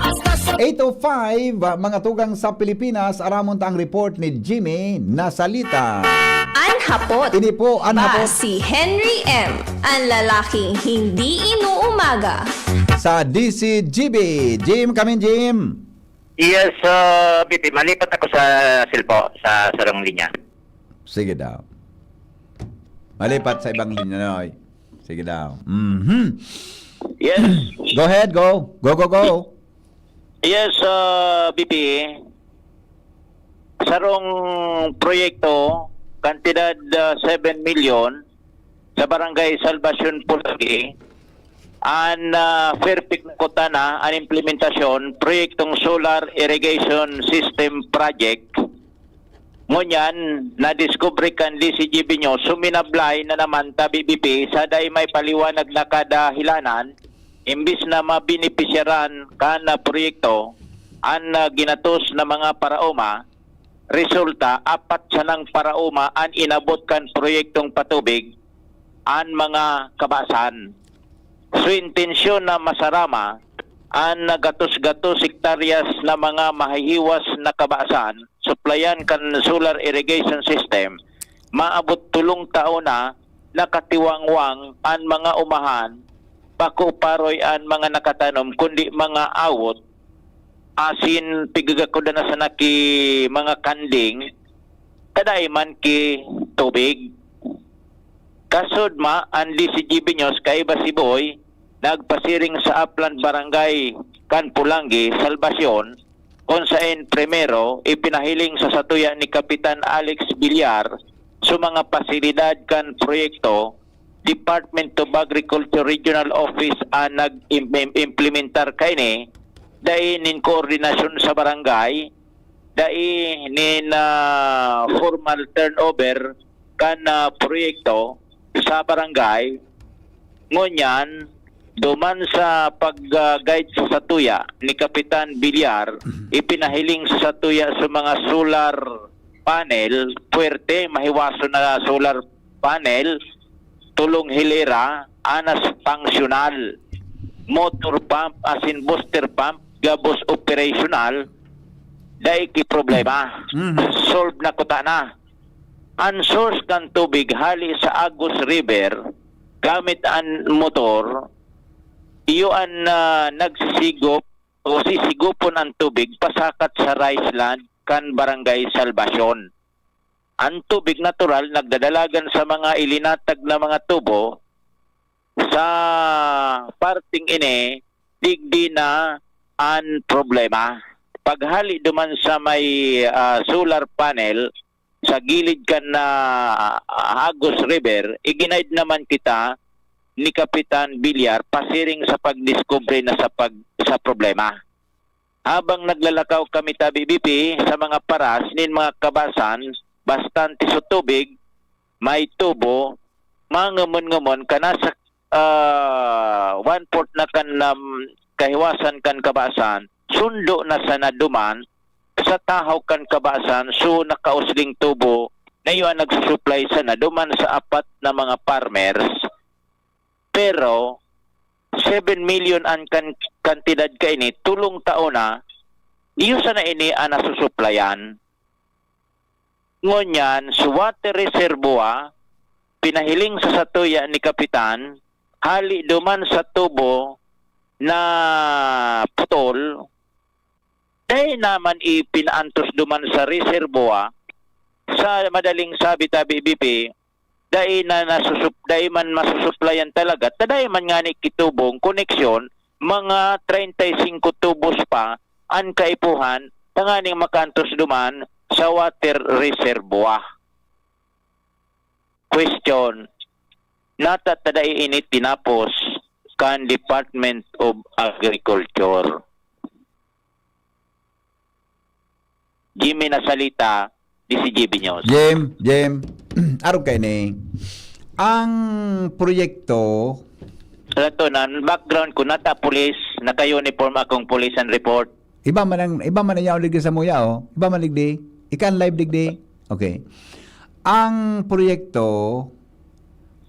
Eight oh five, ah, mga tugang sa Pilipinas, aramon ta ang report ni Jimmy Nasalita. An hapot. Ini po an Ba hapot. Si Henry M, ang lalaking hindi inuumaga. Sa D C G B. Jim, come in, Jim. Yes, uh, B P, malipat ako sa cellphone, sa sarong linya. Sige daw. Malipat sa ibang linya, Noy. Sige daw. Mhm. Yes. Go ahead, go. Go, go, go. Yes, uh, B P, sarong proyekto, kantidad, uh, seven million, sa Barangay Salvacion, Pulagi, An, ah, perfect na kuta na an implementasyon, proyektong Solar Irrigation System Project. Ngunyan, nadiskubre kan D C G B News, suminablay na naman ta B B P sa dai may paliwanag na kadahilanan, imbis na mabenepisyaran kan, ah, proyekto, an, ah, ginatos na mga paraoma, resulta, apat sanang paraoma an inabot kan proyektong patubig an mga kabasan. Su intensyon na masarama an gatos-gatos hektaryas na mga mahihiwas na kabasan, suplayan kan solar irrigation system, maabot tolong taon na nakatiwangwang an mga umahan, bako paroy an mga nakatanom, kundi mga awot, asin pigigakuda na sana ki mga kanding, ta dai man ki tubig. Kasudma, an D C G B News kaiba si Boy nagpasiring sa Aplan Barangay kan Pulangi, Salvacion, kun saen primero ipinahiling sa satuya ni Kapitan Alex Villar sa mga pasilidad kan proyekto, Department of Agriculture Regional Office an nag-im-, im-, implementar kaini, dai nin koordinasyon sa barangay, dai nin, ah, formal turnover kan, ah, proyekto sa barangay. Ngunyan, duman sa pag, ah, guide sa satuya ni Kapitan Villar, ipinahiling sa satuya sa mga solar panel, puwerte, mahiwason na solar panel, tolong hilera, anas funksyonal, motor pump, asin booster pump, gabos operasyonal, dai ki problema. Mhm. Solve na kuta na. An source kan tubig hali sa Agus River, gamit an motor, iyo an, ah, nagsisigop o sisigopon an tubig pasakat sa rice land kan Barangay Salvacion. An tubig natural nagdadalagan sa mga ilinatag na mga tubo. Sa parteng ini, digdi na an problema. Paghali duman sa may, ah, solar panel sa gilid kan, ah, Agus River, iginaid naman kita ni Kapitan Villar pasiring sa pagdiskubre na sa pag-, sa problema. Habang naglalakaw kami ta B B P sa mga paras nin mga kabasan, bastante sa tubig, may tubo, mangumon-ngumon ka na sa, ah, one-fourth na kan, um, kahiwasan kan kabasan, sundo na sana duman sa tahaw kan kabasan, so nakausling tubo na iyo an nagsusuplay sana duman sa apat na mga farmers. Pero, seven million an kan-, kantidad kaini, tolong taon na, iyo sana ini an nasusuplayan. Ngunyan, sa water reservoir, pinahiling sa satuya ni Kapitan, hali duman sa tubo na putol, dai naman ipinaantos duman sa reservoir. Sa madaling sabi ta, B B P, dai na nasusup-, dai man masusuplayan talaga, ta dai man ngani kitubong koneksyon, mga treinta y cinco tubos pa an kaipuhan tanganing makaantos duman sa water reservoir. Question, nata ta dai ini tinapos kan Department of Agriculture? Jimmy Nasalita, D C G B News. Jim, Jim, arog kaini. Ang proyekto, Sa to, nan background ko, nata pulis, naka-uniform akong pulis and report. Iba man ang, iba man ang yaon digdi sa muya, oh. Iba man digdi. Ika ang live digdi. Okay. Ang proyekto,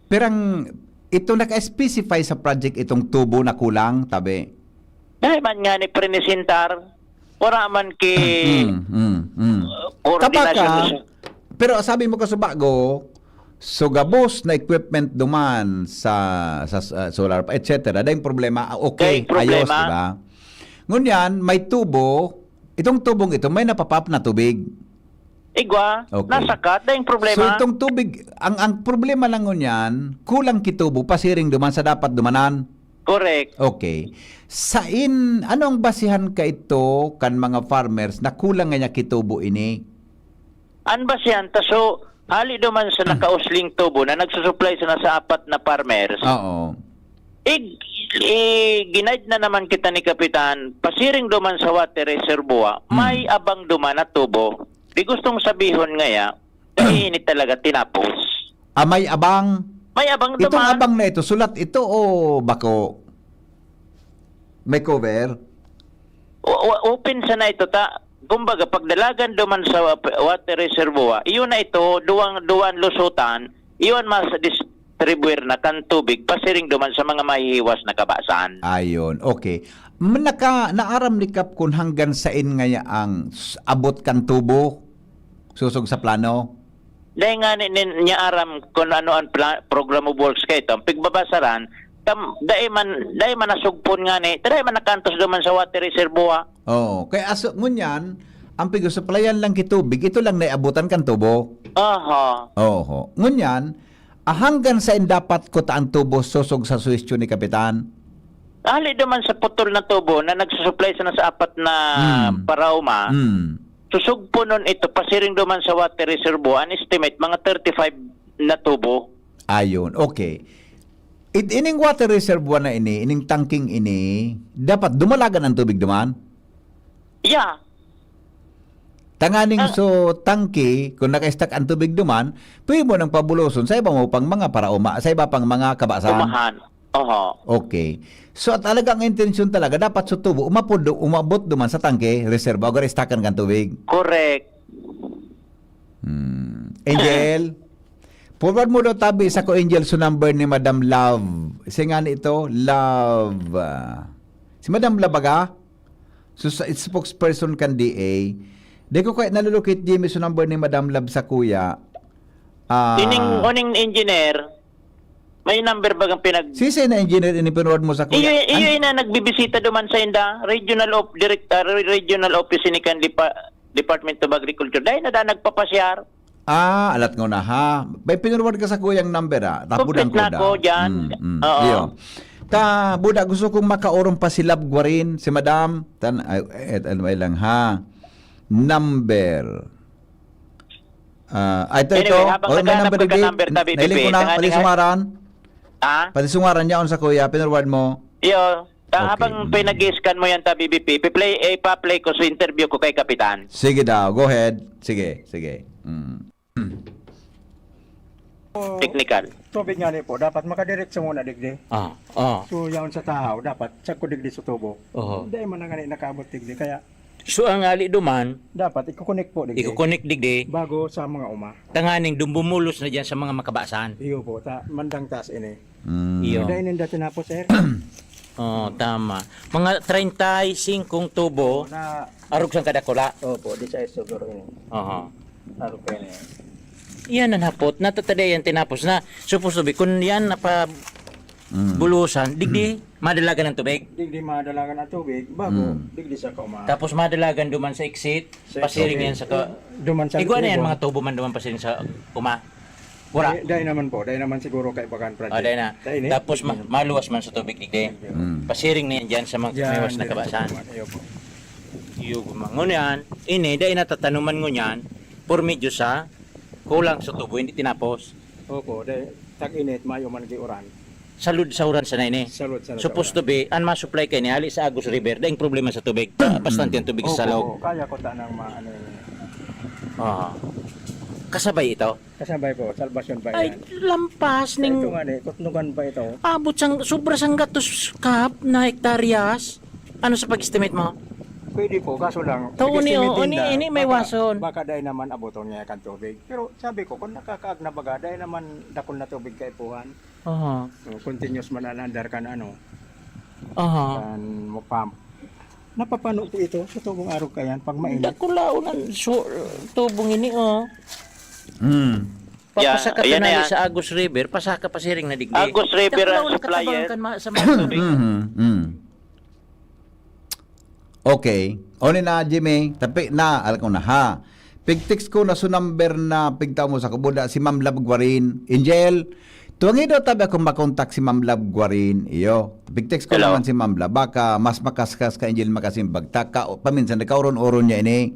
pirang, ito naka-specify sa project itong tubo na kulang, tabi? Dai man ngani prinisentar, wala man ki Mm, mm, mm. uh, koordinasyon Kabaka, sa pero sabi mo ka sa bago, so gabos na equipment duman sa, sa, sa solar, et cetera. Dahil problema, ah, okay, Dahil problema. ayos, di ba? Ngunyan, may tubo. Itong tubong ito, may napapap na tubig. Igwa, Okay. nasakat, dahil So problema. itong tubig, ang, ang problema lang ngunyan, kulang kitubo, pasiring duman sa dapat dumanan. Correct. Okay. Sain, ano ang basihan ka ito kan mga farmers na kulang nga niya kitubo ini? An basihan ta, so, hali duman sa nakausling tubo na nagsusuplay sana sa apat na farmers. Oo. Ig-, i-guide na naman kita ni Kapitan, pasiring duman sa water reservoir, Hmm. may abang duman na tubo. Di gustong sabihon ngaya, kaya ini talaga tinapos. Ah, may abang? May abang Itong duman. abang na ito, sulat ito o bako? May cover? O-, o-, open sana ito ta. Kumbaga, pagdalagan duman sa wa-, water reservoir, iyon na ito, duwang, duwang lusutan, iyon mas distribuer na kan tubig, pasiring duman sa mga mahihiwas na kabasan. Ayun, okay. M-, naka-, naaram ni Kap kun hanggan sain ngaya ang s-, abot kan tubo? Sosog sa plano? Dai ngani nin-, niya aram kun ano ang pla-, program of works kay ito. Ang pigbabasaran, tam-, dai man, dai man nasugpon ngani, dai man nakantos duman sa water reservoir. Oo. Kaya aso, ngunyan, ang pigsusuplayan lang ki tubig, ito lang naiabutan kan tubo. Aha. Oho. Ngunyan, ah, hanggan sain dapat kuta ang tubo sosog sa suhestyon ni Kapitan? Hali duman sa putol na tubo na nagsusuplay sana sa apat na Hmm. paraoma, Hmm. susugponon ito, pasiring duman sa water reservoir, an estimate, mga thirty-five na tubo. Ayun, okay. It-, ining water reservoir na ini, ining tangking ini, dapat dumalagan ang tubig duman? Yeah. Tanganing Ah. so tangke, kung naka-stack ang tubig duman, pwede mo nang pabuloson sa iba mo pang mga paraoma, sa iba pang mga kabasan. Umahan. Oho. Okay. So, at talagang intensyon talaga, dapat sa tubo, umapod-, umabot duman sa tangke, reserva, o gari stakan kan tubig. Correct. Hmm. Angel, forward mo daw tabi sa ko, Angel, so number ni Madam Love. Siya nga nito, Love. Ah, si Madam Love baga? So, sa spokesperson kan D A, di ko kaya nalulukit, Jimmy, so number ni Madam Love sa kuya. Ah, Ining, uning engineer, may number bagang pinag- Sisay na engineer ini pinurod mo sa kuya? Iyo, iyo An- ina nagbibisita duman sa inda, regional of, direct, ah, re-, regional office ni kan depa-, Department of Agriculture. Dahil na da nagpapasyar. Ah, alat ko na, ha. May pinurwad ka sa kuyang number, ah. Tapudan Complete ko na da. ako dyan. Mm, mm. Oo. Iyo. Ta, buda, gusto kong makaurong pa si Love Guarin, si Madam. Tan-, ay, et-, ano, ay lang, ha. Number. Ah, ay, ito, Anyway, ito. habang Oh, may naghahanap number ka digdi. number, tabi, Nailing ko Pipi, na. tanganing Palisungaran. Ha? Palisungaran niya, on sa kuya. Pinurwad mo. Iyo. Ta, Okay. habang Mm. pinag-scan mo yan, tabi, Pipi, ipi-play, eh, ipa-play ko sa interview ko kay Kapitan. Sige daw. Go ahead. Sige, sige. Mm. Technical. Tubig nga ni po, dapat makadiretso muna digdi. Ah, ah. So, yaon sa tahaw, dapat sagko digdi sa tubo. Oho. Dai man na gani nakaabot digdi, kaya So, ang ali duman, dapat iko-connect po digdi. iko-connect digdi, Bago sa mga uma. tanganing dum-, bumulos na diyan sa mga makabasan. Iyo po, ta, mandang taas ini. Mm. Iyo. Dai ninda tinapos, sir. Oo, tama. Mga treinta y cinco tubo, Na, arog sang kadakula. Opo, di sa siguro ini. Aha. Arog pa ini. Iyan ang hapot. Natatadi yan, tinapos na. Supposed to be, kung yan napa Mm. bulusan, digdi, madalagan ang tubig. Digdi madalagan ang tubig, bago, Mm. digdi sa kauma. Tapos madalagan duman sa exit, Sa pasiring exit. yan sa ka-, Duman sa igwa na yan, libo. mga tubo man duman pasiring sa uma. Wala. Dai, dai naman po, dai naman siguro kaibagan, Francis. Ah, dai na. Dai ni? Tapos ma-, maluwas man sa tubig, digdi. Mm. Pasiring na yan dyan sa mga Yan, kumiwas na dyan kabasan. sa kauma. Iyo po. Iyo, guma-, ngunyan, ini, dai natatanuman ngunyan, por medyo sa kulang sa tubo, hindi tinapos. Opo, dai, tag-init, mayo man gi uran. Salud sa uran sana ini. Salud sana sa Supposed uran. to be, ang ma-supply kaini, hali sa Agus River, daing problema sa tubig. Bastante ang tubig Opo, sa salog. opo, kaya ko tanang ma-, ano yun. Ah. Kasabay ito? Kasabay po, salbasyon pa Ay, yan. lampas Sa ning ito nga ni, kutnugan pa ito. Abot sang, sobra sang gatos kap na hektaryas. Ano sa pag-estimate mo? Pwede po, kaso lang, Tao ni, pag-estimate oo, ni, ninda, ini may baka, wason. baka dai naman aboton niya kan tubig. Pero sabi ko, kung nakakaag na baga, dai naman dakul na tubig kaipuhan. Aha. So, continuous man ang andar kan ano, Aha. kan mo pump. Napapano po ito sa tubong arog kayan pag mainit. Dakulaon ang su-, tubong ini, oh. Mm. Papasaka Yeah, ayan na tanali yan. sa Agus River, pasaka pasiring na digdi. Agus River ang Dakulaon supplier. nakatabang kan ma-, sa mga tubig. Mhm, mm. Okay. O ni na, Jimmy, tapi na, alam ko na, ha. Pig-text ko na so number na pigtao mo sa kubuda, si Ma'am Love Guarin. Angel, tuwangi daw tabi akong makontak si Ma'am Love Guarin. Iyo. Pig-text ko Hello. naman si Ma'am Love. Baka mas makaskas ka, Angel, makasimbag. Taka, paminsan, nakauron-uron niya ini.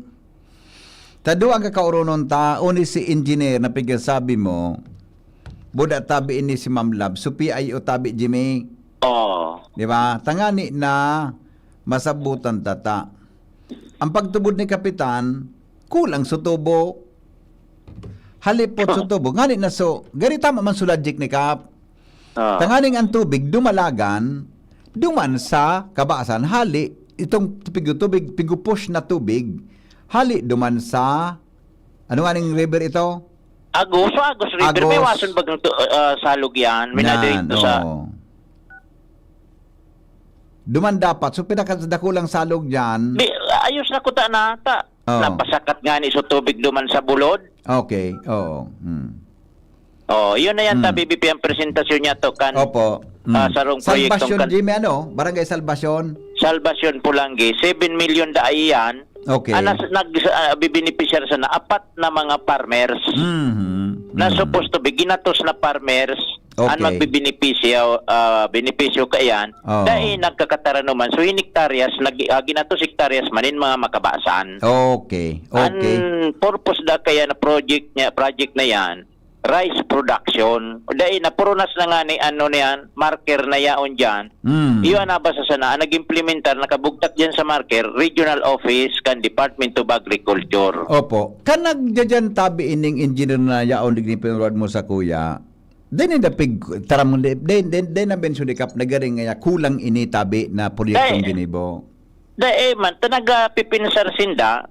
Tado ang kakauronon ta, o ni si engineer na pigsasabi mo, buda tabi ini si Ma'am Love. So, P I O tabi, Jimmy. Oo. Di ba? Tangani na masabutan tata. Ang pagtubod ni Kapitan, kulang sa tubo. Halipot sa tubo. Ngani na so, gari tama man sa logic ni Kap. Ah. Tanganing ang tubig, dumalagan, duman sa kabasan, hali, itong tubig, tubig, pigupos na tubig, hali, duman sa, ano nga ning river ito? Agos, so Agos River, may Agos. Wason bagang tu-, ah, salog yan, may Nan, nadiretso sa oo. Duman dapat. So, pinakadakulang salog dyan. Di, ayos na kuta na, ta. Oo. Napasakat nga ni so tubig duman sa bulod. Okay, oo. Hmm. Oh, yun na yan, Hmm. ta, B B P, ang presentasyon niya to kan, Opo. Hmm. ah, sarong proyektong Salvacion, kan Jimmy, ano? Barangay Salvacion? Salvacion, Polangui. Seven million dai yan. Okay. Ang nas-, nag-, ah, bibinipisyar sana, apat na mga farmers Mhm. na Mhm. supposed to be ginatos na farmers ang Okay. magbibenepisyo, ah, benepisyo kaiyan, Oo. dai nagkakataranuman. So, hinektaryas, nag-, ah, ginatos hektaryas man in mga makabasan. Okay. Okay. Ang purpose da kaya na project niya, project na yan, rice production. Dai na, purunas na nga ni ano na yan, marker na yaon dyan. Mm. Iyo ang nabasa sana, ang nag-implementar, nakabugtak dyan sa marker, regional office kan Department of Agriculture. Opo. Kan nagdyan tabi ining engineer na yaon, digdi pinurad mo sa kuya, din yung dapig, taram mo, din, din, din, din ang bensyon ni Kap, nagaring nga kulang ini tabi na proyektong Dai. ginibo. Dai man, ta nagapipinsar sinda,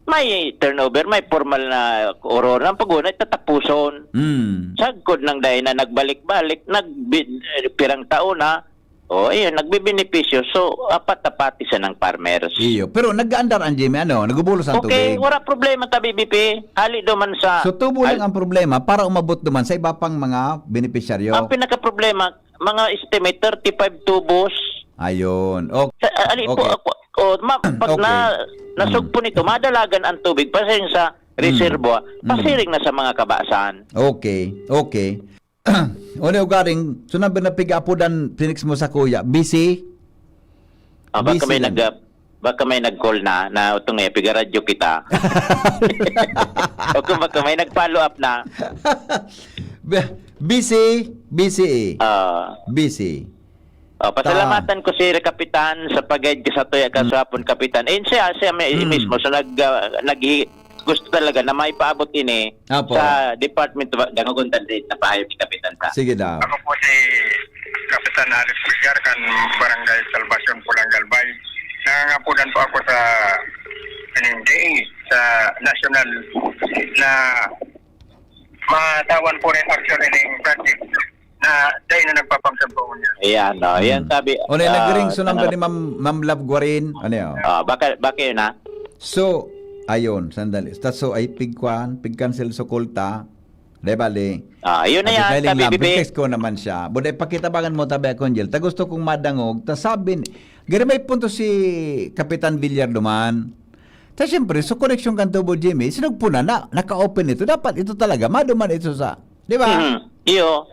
may turnover, may formal na oror ng paguna, tatapuson. Mm. Sagkod ng dai na nagbalik-balik, nagbi-, eh, pirang taon na, o, ayun, nagbibenepisyo. So, apat na pati sa ng farmers. Iyo. Pero nag-aandar ang Jimmy, ano, nagubulos ang Okay, tubig. wala problema ta, B B P. Hali duman sa So, tubo lang Al- ang problema para umabot duman sa iba pang mga benepisyaryo. Ang pinakaproblema, mga estimate, thirty-five tubos. Ayun. Okay. Sa, ah, ali po, Okay. ako, oh, ma-, pag Okay. na, nasugpo Mm. nito, madalagan ang tubig, pasiring sa Mm. reservoir, Mm. pasiring na sa mga kabasan. Okay. Okay. Ano yung garing? So, number na piga-apodan, Phoenix mo sa kuya. Busy? Ah, baka Busy may lang. nag-, baka may nag-call na, na itong eh, piga-radyo kita. O kung baka may nag-follow up na. Be-, busy, busy eh. Ah. Busy. Oh, pasalamatan Ta- ko si Kapitan sa pag-guide ko sa tuya Mm. kaswapon, Kapitan. Eh, siya, siya may Mm. mismo, so nag-, ah, naghi-, gusto talaga na maipaabot ini Apo. sa Department of, dangogon ta diri na payo ni Kapitan sa. Sige daw. Ako po si Kapitan Alex Villar, kan Barangay Salvacion, Pulang Galbay. Nangangapodan po ako sa, kaning D A, sa national na matawan po rin action ining project na dahil na nagpapamsang po niya. Ayan, oh, yan Hmm. sabi, O, na, ah, nag-ring so number ano ni Ma'am, Ma'am Love Guarin. Ano yun? Ah, baka, baka yun, ah. So, ayun, sandali. Ta, so, ay pigkuan, pigcancel so call ta. Di bali. Ah, yun na Abi yan, filing tabi, lang, bibi. Pigtext ko naman siya. Buda, ipakitabangan mo, tabi ako, Angel. Ta gusto kong madangog. Ta sabi, ni-, gari may punto si Kapitan Villar duman. Ta siyempre, so koneksyon kan tubo, Jimmy, sinugpo na, na, naka-open ito. Dapat ito talaga, maduman ito sa, di ba? Mhm. Iyo.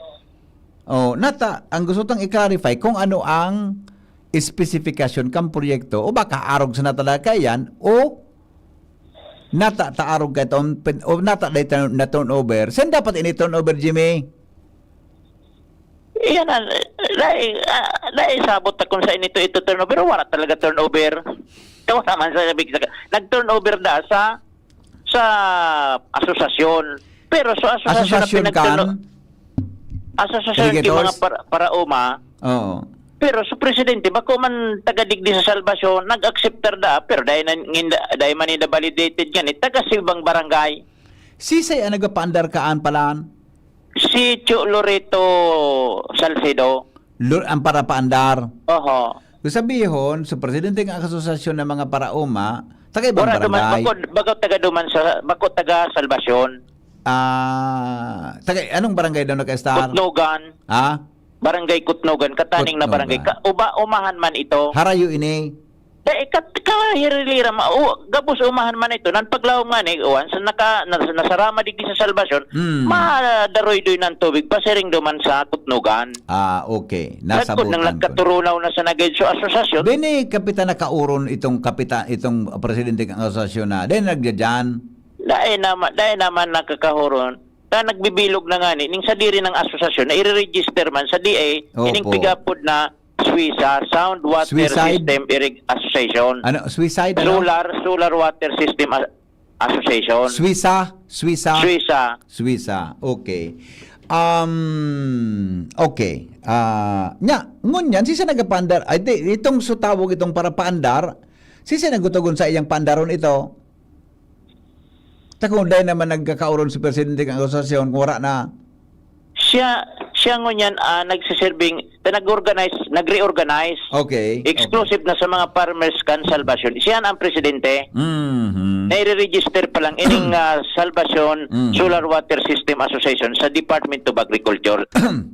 Oh, nata, ang gusto tang i-clarify kung ano ang espesikasyon kan proyekto o baka arog sana talaga yan o nata ta arog kay taon, pen-, o nata dahil ta-, na turnover. Saan dapat ini turnover, Jimmy? Iyan na, dahil, ah, dahil sabot na kung saan ito, ito turnover, wala talaga turnover. Ito naman sa sabi, nag-turnover da sa sa asosasyon. Pero sa asosasyon na Asosasyon pinagtano-, kan? asosasyon ki mga Delegators? para, para uma. Oo. Pero sa presidente, bako man taga digdi sa Salvacion, nag-akseptar da, pero dahil na, nginda, dahil man nila validated yan, eh, taga sa ibang barangay. Sisay ang nagpapaandar kaan palan? Si Cho Loreto Salcedo. Lo-, ang parapaandar. Oho. Kung sabihon, sa presidente ng asosasyon ng mga paraoma, taga ibang Wala duman, barangay. bako, bako taga duman sa, bako taga Salvacion. Ah, taga, anong barangay daw nag-estar? Kutnogan. Ha? Barangay Kutnogan, kataning na Kutnogan. barangay. Ka, uba, umahan man ito. Harayo ini. Dai, kat-, kahiriliran, ma-, u-, gabos umahan man ito. Nan paglaom nga ni, uwan, sa naka, na, nasarama digdi sa Salvacion, Hmm. madaroy-doy ng tubig, pasiring duman sa Kutnogan. Ah, okay. Nagkod Nasabutan nang ko na. nagkaturunaw na sa nagayod sa asosasyon. Bini, Kapitan, nakauron itong kapitan, itong presidente ng asosasyon na, then nagdadyan. Dai naman, dai naman nakakahuron. ta nagbibilog na ngani ning sadiri nang asosasyon na ire-register man sa D A, ining Opo. pigapod na SWISA, Sound Water Suicide? System Irrig-, Association. Ano, suicide, ano? Solar, Solar Water System A-, Association. Suiza, Suiza. Suiza. Suiza. Okay. Um, okay. Ah, nya, ngunyan, siisay nagpapaandar? Ay, di, itong sutawog itong para paandar, siisay nagtutugon sa iyang paandaron ito? Ta kung dai naman nagkakaoron si presidente kan asosasyon, kung wala na. Siya, siya ngunyan, ah, nagsiserbing, ta nag-organize, nag-reorganize. Okay, okay. Exclusive na sa mga farmers kan Salvacion. Siya na ang presidente. Mhm. Nai-re-register pa lang ining, ah, Salvacion Mm. Solar Water System Association sa Department of Agriculture.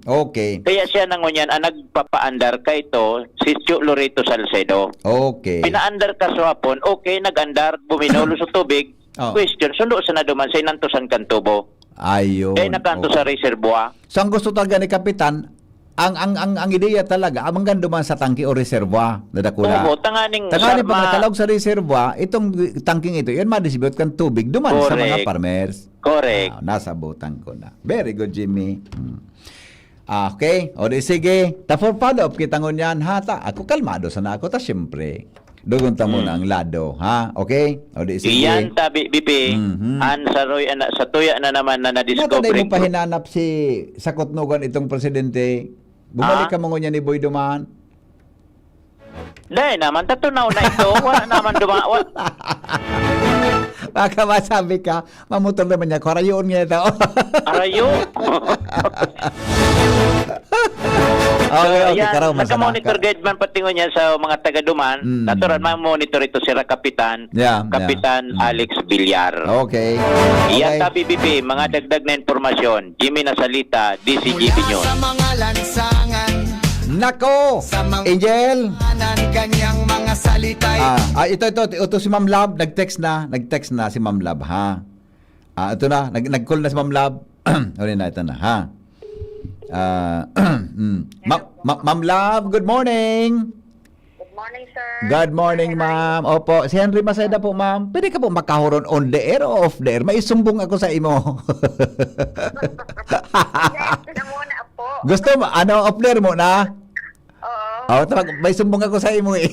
Okay. Kaya siya na ngunyan ang nagpapaandar kay ito, si Chu Loreto Salcedo. Okay. Pinaandar ka sa hapon, okay, nag-andar, buminolo sa tubig. Oh. Question, sundo sa naduman sa inantosan kan tubo. Ayun. Kaya nakanto Oo. sa reservoir. So, ang gusto talaga ni Kapitan, ang, ang, ang, ang ideya talaga, ang mangganduman sa tangke o reservoir na dakula. Oo, tanganing Tanganing pag sarma- nakalaog sa reservoir, itong tangking ito, yan madistribute kan tubig duman sa mga Correct. farmers. Correct. Ah, nasabutan ko na. Very good, Jimmy. Hmm. Ah, okay. O di sige. Ta for follow-up kita ngunyan, ha? Ta, ako kalmado sana ako. Ta siyempre, dugon ta muna Hmm. ang lado, ha? Okay? O di sige. Iyan tabi, B P. Mhm. An saroy, ana, sa tuya na naman na Nata, nadiscover dai mo ko. pahinanap si Sakotnogan itong presidente. Bumalik Ah? ka mo ngunyan ni Boy Duman. Dai naman, tatunaw na ito. Wala naman duma-, wa- Baka masabi ka, mamotor naman niya, karayoon niya ito. Arayo? Okay, So, okay, yan, karaw, nagka-monitor masama ka. guide man pati ngunyan sa mga taga-Duman. Mm. Natural, ma-monitor ito si Ra Kapitan, Yeah, yeah. Kapitan Mm. Alex Villar. Okay. Yan Okay. ta, B B P, mga dagdag na impormasyon. Jimmy Nasalita, D C G B Mula News. sa mga lansangan, Nako! sa mga Angel! kanan, kanyang mga salita'y Ah, ah, ito, ito, ito si Ma'am Love, nag-text na, nag-text na si Ma'am Love, ha? Ah, ito na, nag-, nag-call na si Ma'am Love. Uli na, ito na, ha? Ah, mm. Ma-, ma-, Ma'am Love, good morning! Good morning, sir. Good morning, Sir Henry. ma'am. Opo, si Henry Maceda po, ma'am. Pwede ka po makahuron on the air o off the air? May isumbong ako sa imo. Yes, na muna po. Gusto mo, ano, off the air muna? Oo. Oh, tawag, may sumbong ako sa imo eh.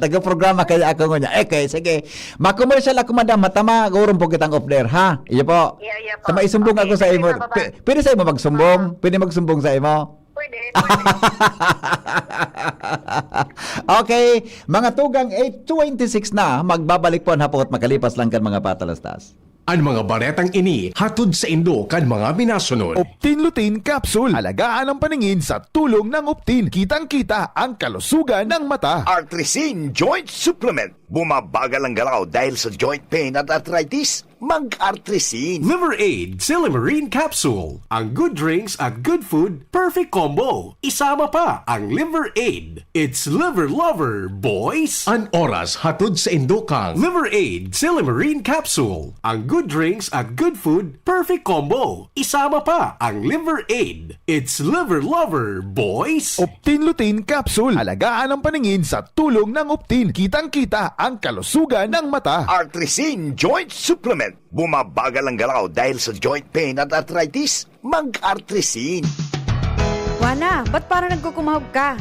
Nagprograma kaya ako ngunyan. Okay, sige. Ma-commercial ako, madam. Matama, gurong po kitang off the air, ha? Iyo po. Iya, iya po. Sa may sumbong Okay, ako sa sige, imo. mababa. P-, pwede sa imo magsumbong? Ah. Pwede magsumbong sa imo? Pwede, pwede. Okay, mga tugang, eight twenty-six na, magbabalik po ang Hapot makalipas lang kan mga patalastas. An mga baretang ini hatod saindo kan mga minasunod. Optin Lutein Capsule. Alagaan ang paningin sa tulong ng Optin. Kitang-kita ang kalusugan ng mata. Artrisin Joint Supplement. Bumabagal ang galaw dahil sa joint pain at arthritis. Mag-Artrisin. Liver Aid, Silymarin Capsule. Ang good drinks at good food, perfect combo. Isama pa ang Liver Aid. It's Liver Lover, boys! An oras hatod saindo kan Liver Aid, Silymarin Capsule. Ang good drinks at good food, perfect combo. Isama pa ang Liver Aid. It's Liver Lover, boys! Optin Lutein Capsule. Alagaan ang paningin sa tulong ng Optin. Kitang-kita ang kalusugan ng mata. Artrisin Joint Supplement. Bumabagal ang galaw dahil sa joint pain at arthritis. Mag-Artrisin. Wana, ba't parang nagkukumahog ka?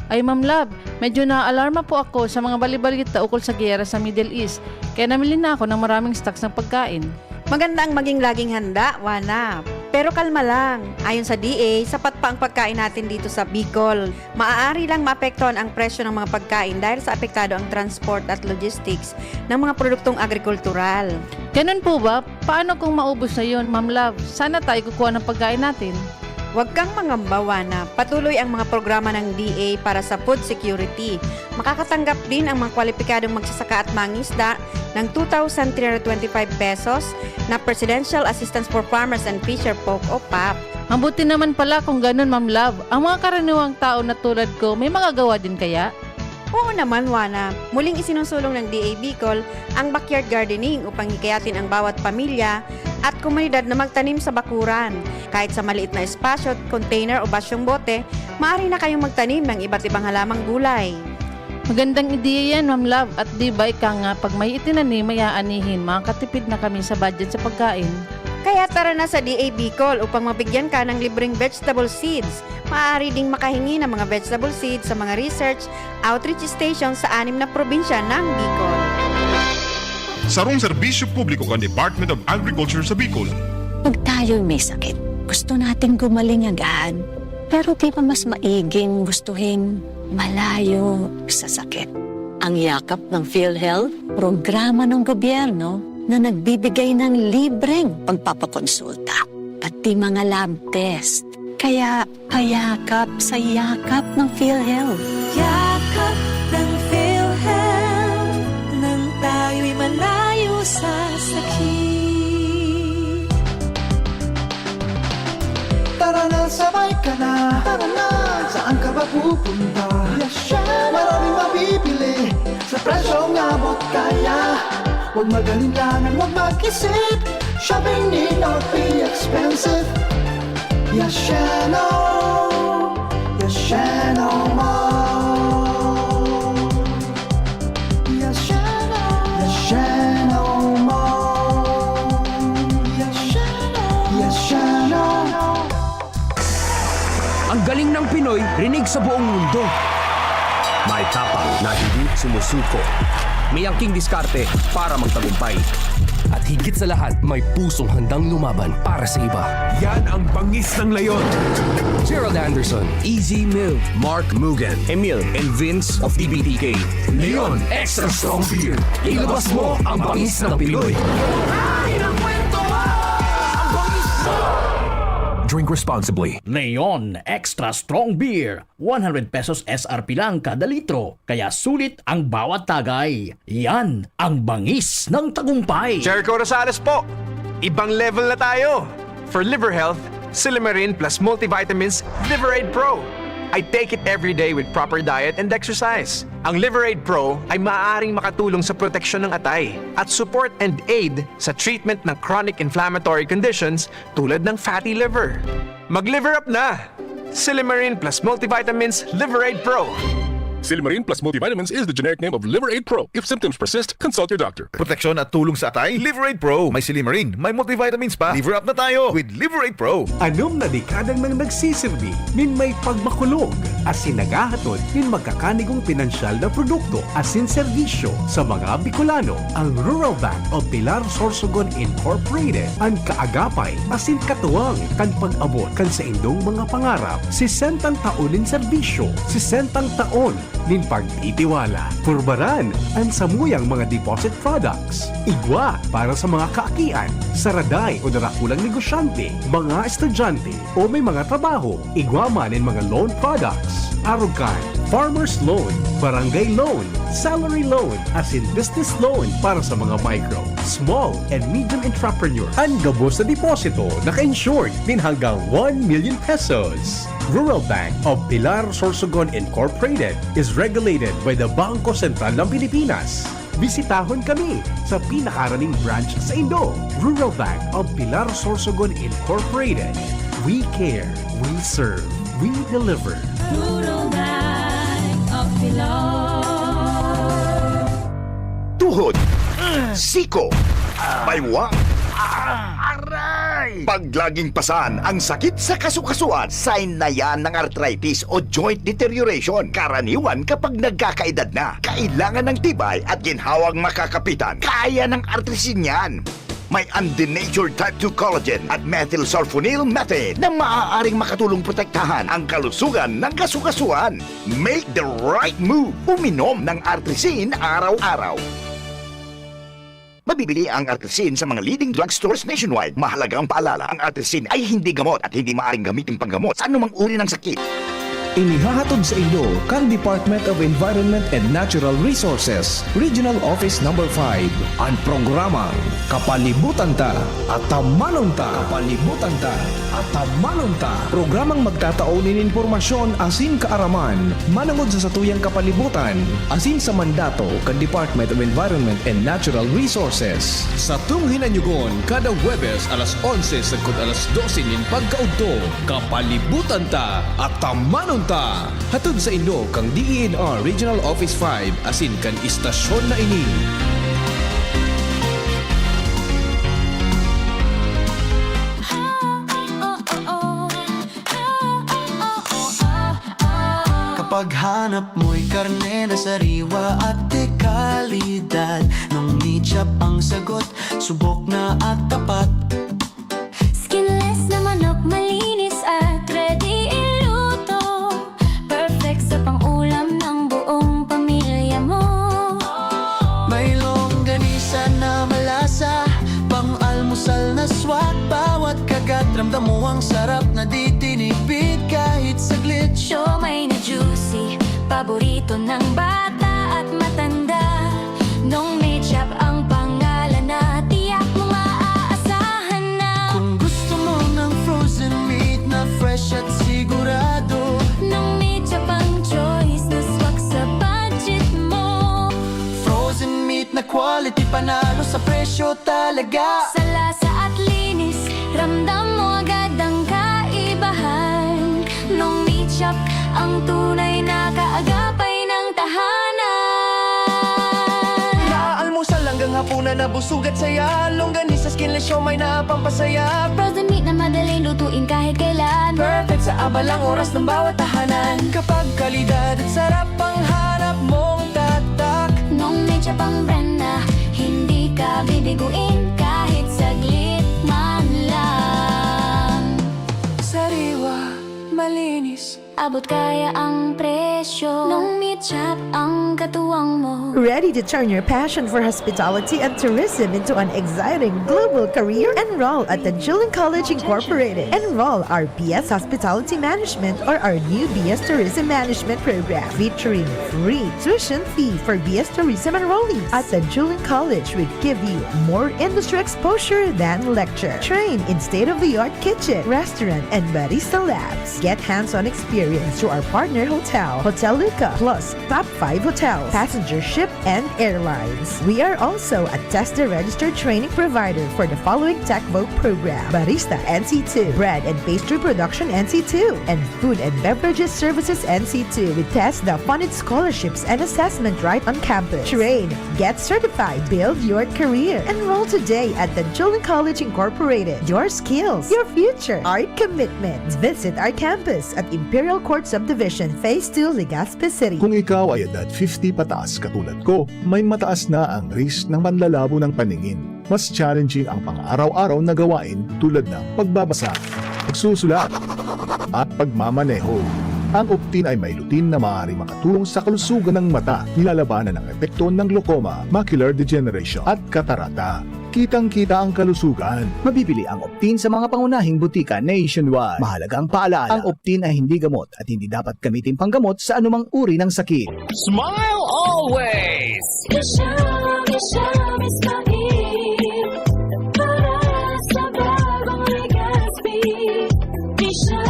Ay, Ma'am Love, medyo naaalarma po ako sa mga bali-balita ukol sa giyera sa Middle East, kaya namili na ako ng maraming stocks ng pagkain. Maganda ang maging laging handa, Wana. Pero kalma lang. Ayon sa D A, sapat pa ang pagkain natin dito sa Bicol. Maaari lang maapektuhan ang presyo ng mga pagkain dahil sa apektado ang transport at logistics ng mga produktong agrikultural. Ganun po ba? Paano kung maubos na yun, Ma'am Love? Saan na tayo kukuha ng pagkain natin? Huwag kang mangamba, Wana. Patuloy ang mga programa ng D A para sa food security. Makakatanggap din ang mga kwalipikadong magsasaka at mangisda ng two thousand three hundred twenty-five pesos na Presidential Assistance for Farmers and Fisher Folk o pap. Mabuti naman pala kung ganun, Ma'am Love. Ang mga karaniwang tao na tulad ko, may magagawa din kaya? Oo naman, Wana. Muling isinusulong ng D A Bicol ang backyard gardening upang hikayatin ang bawat pamilya at komunidad na magtanim sa bakuran. Kahit sa maliit na espasyo, container o basyong bote, maaari na kayong magtanim ng iba't ibang halamang gulay. Magandang ideya yan, Ma'am Love. At di ba ika nga, pag may itinanim, may aanihin, makakatipid na kami sa budget sa pagkain. Kaya tara na sa D A Bicol upang mabigyan ka ng libreng vegetable seeds. Maaari ding makahingi ng mga vegetable seeds sa mga research outreach station sa anim na probinsya ng Bicol. Sarong serbisyo publiko kan Department of Agriculture sa Bicol. Pag tayo'y may sakit, gusto nating gumaling agad. Pero di ba mas maiging gustuhin malayo sa sakit? Ang yakap ng PhilHealth, programa ng gobyerno na nagbibigay ng libreng pagpapakonsulta, pati mga lab test. Kaya payakap sa yakap ng PhilHealth. Yakap ng PhilHealth, nang tayo'y malayo sa sakit. Tara na, sabay ka na. Tara na, saan ka ba pupunta? Maraming mabibili sa presyong abot kaya. Huwag mag-alinlangan, huwag mag-isip. Shopping need not be expensive. Yashano, Yashano Mall. Yashano, Yashano Mall. Yashano, Yashano. Ang galing ng Pinoy, rinig sa buong mundo. May tapang na hindi sumusuko. May angking diskarte para magtagumpay. At higit sa lahat, may pusong handang lumaban para sa iba. Yan ang bangis ng Leon. Gerald Anderson, Easy Mill, Mark Mugen, Emil, and Vince of D B T K. Leon Extra Strong Beer. Ilabas mo ang bangis ng Pinoy. Drink responsibly. Leon Extra Strong Beer, one hundred pesos S R P lang kada litro, kaya sulit ang bawat tagay. Yan ang bangis ng tagumpay. Jericho Rosales po! Ibang level na tayo! For liver health, Silymarin plus multivitamins Liver Aid Pro. I take it every day with proper diet and exercise. Ang Liver Aid Pro ay maaaring makatulong sa proteksyon ng atay at support and aid sa treatment ng chronic inflammatory conditions tulad ng fatty liver. Mag-liver up na! Silymarin plus multivitamins Liver Aid Pro. Silymarin plus multivitamins is the generic name of Liver Aid Pro. If symptoms persist, consult your doctor. Proteksyon at tulong sa atay, Liver Aid Pro. May silymarin, may multivitamins pa. Liver up na tayo with Liver Aid Pro. Anom na dekada nang nagsisirbi nin may pagmakulog asin naghahatod nin magkakanigong pinansyal na produkto asin serbisyo sa mga Bicolano. Ang Rural Bank of Pilar Sorsogon Incorporated, an kaagapay asin katuwang kan pag-abot kan saindong mga pangarap. Sesentang taon nin serbisyo, sesentang taon nin pagtitiwala. Purbaran an samuyang mga deposit products. Igwa para sa mga kaakian, saraday o darakulang negosyante, mga estudyante, o may mga trabaho. Igwa man nin mga loan products. Arog kan farmer's loan, barangay loan, salary loan, asin business loan para sa mga micro, small, and medium entrepreneur. An gabos na deposito naka-insured nin hanggang one million pesos. Rural Bank of Pilar Sorsogon Incorporated is regulated by the Bangko Sentral ng Pilipinas. Bisitahon kami sa pinakaraning branch saindo. Rural Bank of Pilar Sorsogon Incorporated. We care, we serve, we deliver. Rural Bank of Pilar. Tuhod, siko, baywa, aray! Pag laging pasan ang sakit sa kasukasuan, sign na yan ng arthritis o joint deterioration. Karaniwan kapag nagkakaedad na, kailangan ng tibay at ginhawang makakapitan. Kaya ng Artrisin yan. May undenatured type two collagen at methylsulfonyl methane na maaaring makatulong protektahan ang kalusugan ng kasukasuan. Make the right move. Uminom ng Artrisin araw-araw. Mabibili ang Artrisin sa mga leading drugstores nationwide. Mahalagang paalala, ang Artrisin ay hindi gamot at hindi maaaring gamitin panggamot sa anumang uri ng sakit. Inihahatod saindo kan Department of Environment and Natural Resources, Regional Office Number five, an programang Kapalibutan Ta, Atamanon Ta. Kapalibutan Ta, Atamanon Ta. Programang magtatao nin impormasyon asin kaaraman manongod sa satuyang kapalibutan asin sa mandato kan Department of Environment and Natural Resources. Satong hinanyugon kada Huwebes alas onse sagkod alas dose nin pagkaudto. Kapalibutan Ta, Atamanon Ta! Hatod saindo kan D E N R Regional Office five asin kan istasyon na ini. Paghanap mo'y karne na sariwa at de kalidad. Nung Meat Shop ang sagot, subok na at tapat. Skinless na manok, malinis at ready iluto. Perfect sa pang-ulam ng buong pamilya mo. May longganisa na malasa, pang-almusal na swak. Bawat kagat, ramdam mo ang sarap na di tinipid kahit saglit. Siomai na juicy, paborito ng bata at matanda. Nung Meat Shop ang pangalan na tiyak mong maaasahan na. Kung gusto mo ng frozen meat na fresh at sigurado, Nung Meat Shop ang choice na swak sa budget mo. Frozen meat na quality, panalo sa presyo talaga. Sa lasa at linis, ramdam mo agad ang kaibahan. Nung Meat Shop ang tunay na kaagapay ng tahanan. Mula almusal hanggang hapunan na busog at saya. Longganisa, skinless siomai na pampasaya. Frozen meat na madaling lutuin kahit kailan. Perfect sa abalang oras ng bawat tahanan. Kapag kalidad at sarap ang hanap mong tatak. Nung Meat Shop ang brand na hindi ka bibiguin kahit saglit man lang. Sariwa, malinis. Abot kaya ang presyo. Nung Meat Shop ang katuwang mo. Ready to turn your passion for hospitality and tourism into an exciting global career? Enroll at Tanjuling College Incorporated. Enroll our B S Hospitality Management or our new B S Tourism Management program featuring free tuition fee for B S Tourism enrollees at Tanjuling College. We give you more industry exposure than lecture. Train in state-of-the-art kitchen, restaurant, and barista labs. Get hands-on experience through our partner hotel, Hotel Luca, plus top five hotels, passenger ship, and airlines. We are also a TESDA registered training provider for the following Tech Voc program: Barista N C two, Bread and Pastry Production N C two, and Food and Beverages Services N C two. With TESDA funded scholarships and assessment right on campus. Train, get certified, build your career. Enroll today at Tanjuling College Incorporated. Your skills, your future, our commitment. Visit our campus at Imperial Court Subdivision, Phase two, Legazpi City. Kung ikaw ay edad fifty pataas katulad ko, may mataas na ang risk ng panlalabo ng paningin. Mas challenging ang pang-araw-araw na gawain tulad ng pagbabasa, pagsusulat, at pagmamaneho. Ang Optin ay may lutein na maaaring makatulong sa kalusugan ng mata, nilalabanan ang epekto ng glaucoma, macular degeneration, at katarata. Kitang-kita ang kalusugan. Mabibili ang Optin sa mga pangunahing butika nationwide. Mahalagang paalala, ang Optin ay hindi gamot at hindi dapat gamitin panggamot sa anumang uri ng sakit. Smile always! Isha, Isha, Ismail. Para sa bagong Legazpi. Isha,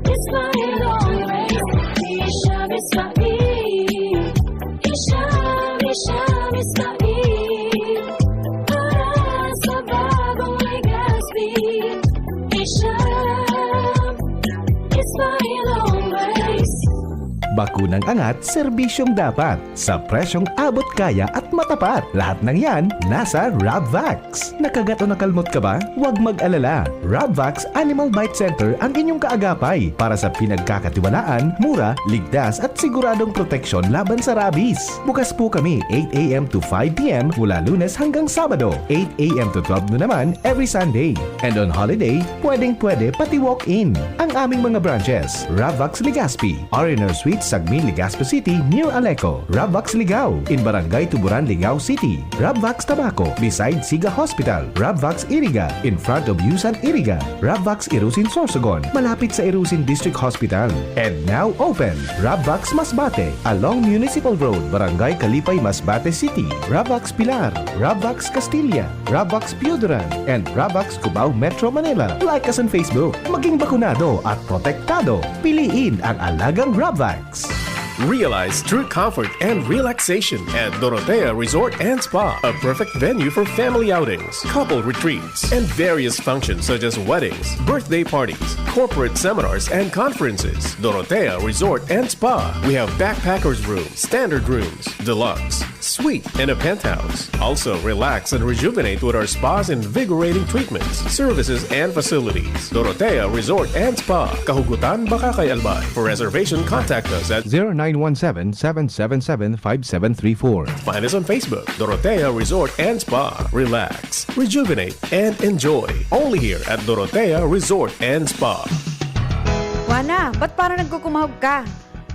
Ismail always. Isha, Ismail. Isha, Isha, Ismail. Para sa bagong Legazpi. Isha, Ismail always. Bakunang angat, serbisyong dapat, sa presyong abot kaya at matapat. Lahat ng yan, nasa Rabvax. Nakagat o nakalmot ka ba? Huwag mag-alala. Rabvax Animal Bite Center ang inyong kaagapay para sa pinagkakatiwalaan, mura, ligtas at siguradong proteksyon laban sa rabies. Bukas po kami eight a.m. to five p.m. mula Lunes hanggang Sabado, eight a.m. to twelve noon naman every Sunday. And on holiday, pwedeng-pwede pati walk-in. Ang aming mga branches, Rabvax Legazpi, R and R Suite, Sagmin, Legazpi City, near Aleco. Rabvax Ligao, in Barangay Tuburan, Ligao City. Rabvax Tabaco, beside Siga Hospital. Rabvax Iriga, in front of Yusan Iriga. Rabvax Irusin Sorsogon, malapit sa Irusin District Hospital. And now open, Rabvax Masbate, along Municipal Road, Barangay Kalipay, Masbate City. Rabvax Pilar, Rabvax Castilla, Rabvax Pioduran, and Rabvax Cubao, Metro Manila. Like us on Facebook. Maging bakunado at protektado. Piliin ang alagang Rabvax. Realize true comfort and relaxation at Dorotea Resort and Spa, a perfect venue for family outings, couple retreats, and various functions such as weddings, birthday parties, corporate seminars, and conferences. Dorotea Resort and Spa. We have backpackers room, standard rooms, deluxe, Suite and a penthouse. Also, relax and rejuvenate with our spa's invigorating treatments, services, and facilities. Dorotea Resort and Spa, Kahugutan, Bacacay, Albay. For reservation, contact us at zero nine one seven, seven seven seven, five seven three four. Find us on Facebook, Dorotea Resort and Spa. Relax, rejuvenate, and enjoy. Only here at Dorotea Resort and Spa. Wana, ba't parang nagkukumahog ka?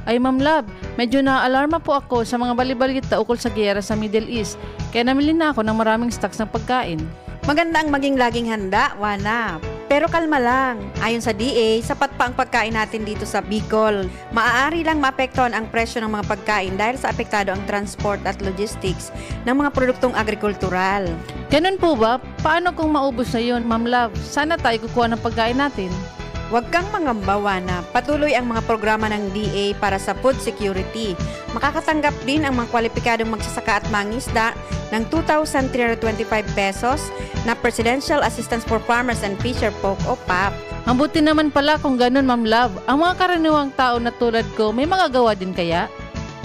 Ay, Ma'am Love, medyo naaalarma po ako sa mga balibalita ukol sa giyera sa Middle East, kaya namili na ako ng maraming stocks ng pagkain. Maganda ang maging laging handa, Wana. Pero kalma lang. Ayon sa D A, sapat pa ang pagkain natin dito sa Bicol. Maaari lang maapektuhan ang presyo ng mga pagkain dahil sa apektado ang transport at logistics ng mga produktong agrikultural. Ganun po ba? Paano kung maubos na yun, Ma'am Love? Saan na tayo kukuha ng pagkain natin? Huwag kang mangamba, Wana. Patuloy ang mga programa ng D A para sa food security. Makakatanggap din ang mga kwalipikadong magsasaka at mangisda ng two thousand three hundred twenty-five pesos na Presidential Assistance for Farmers and Fisher Folk o pap. Mabuti naman pala kung ganun, Ma'am Love. Ang mga karaniwang tao na tulad ko, may magagawa din kaya?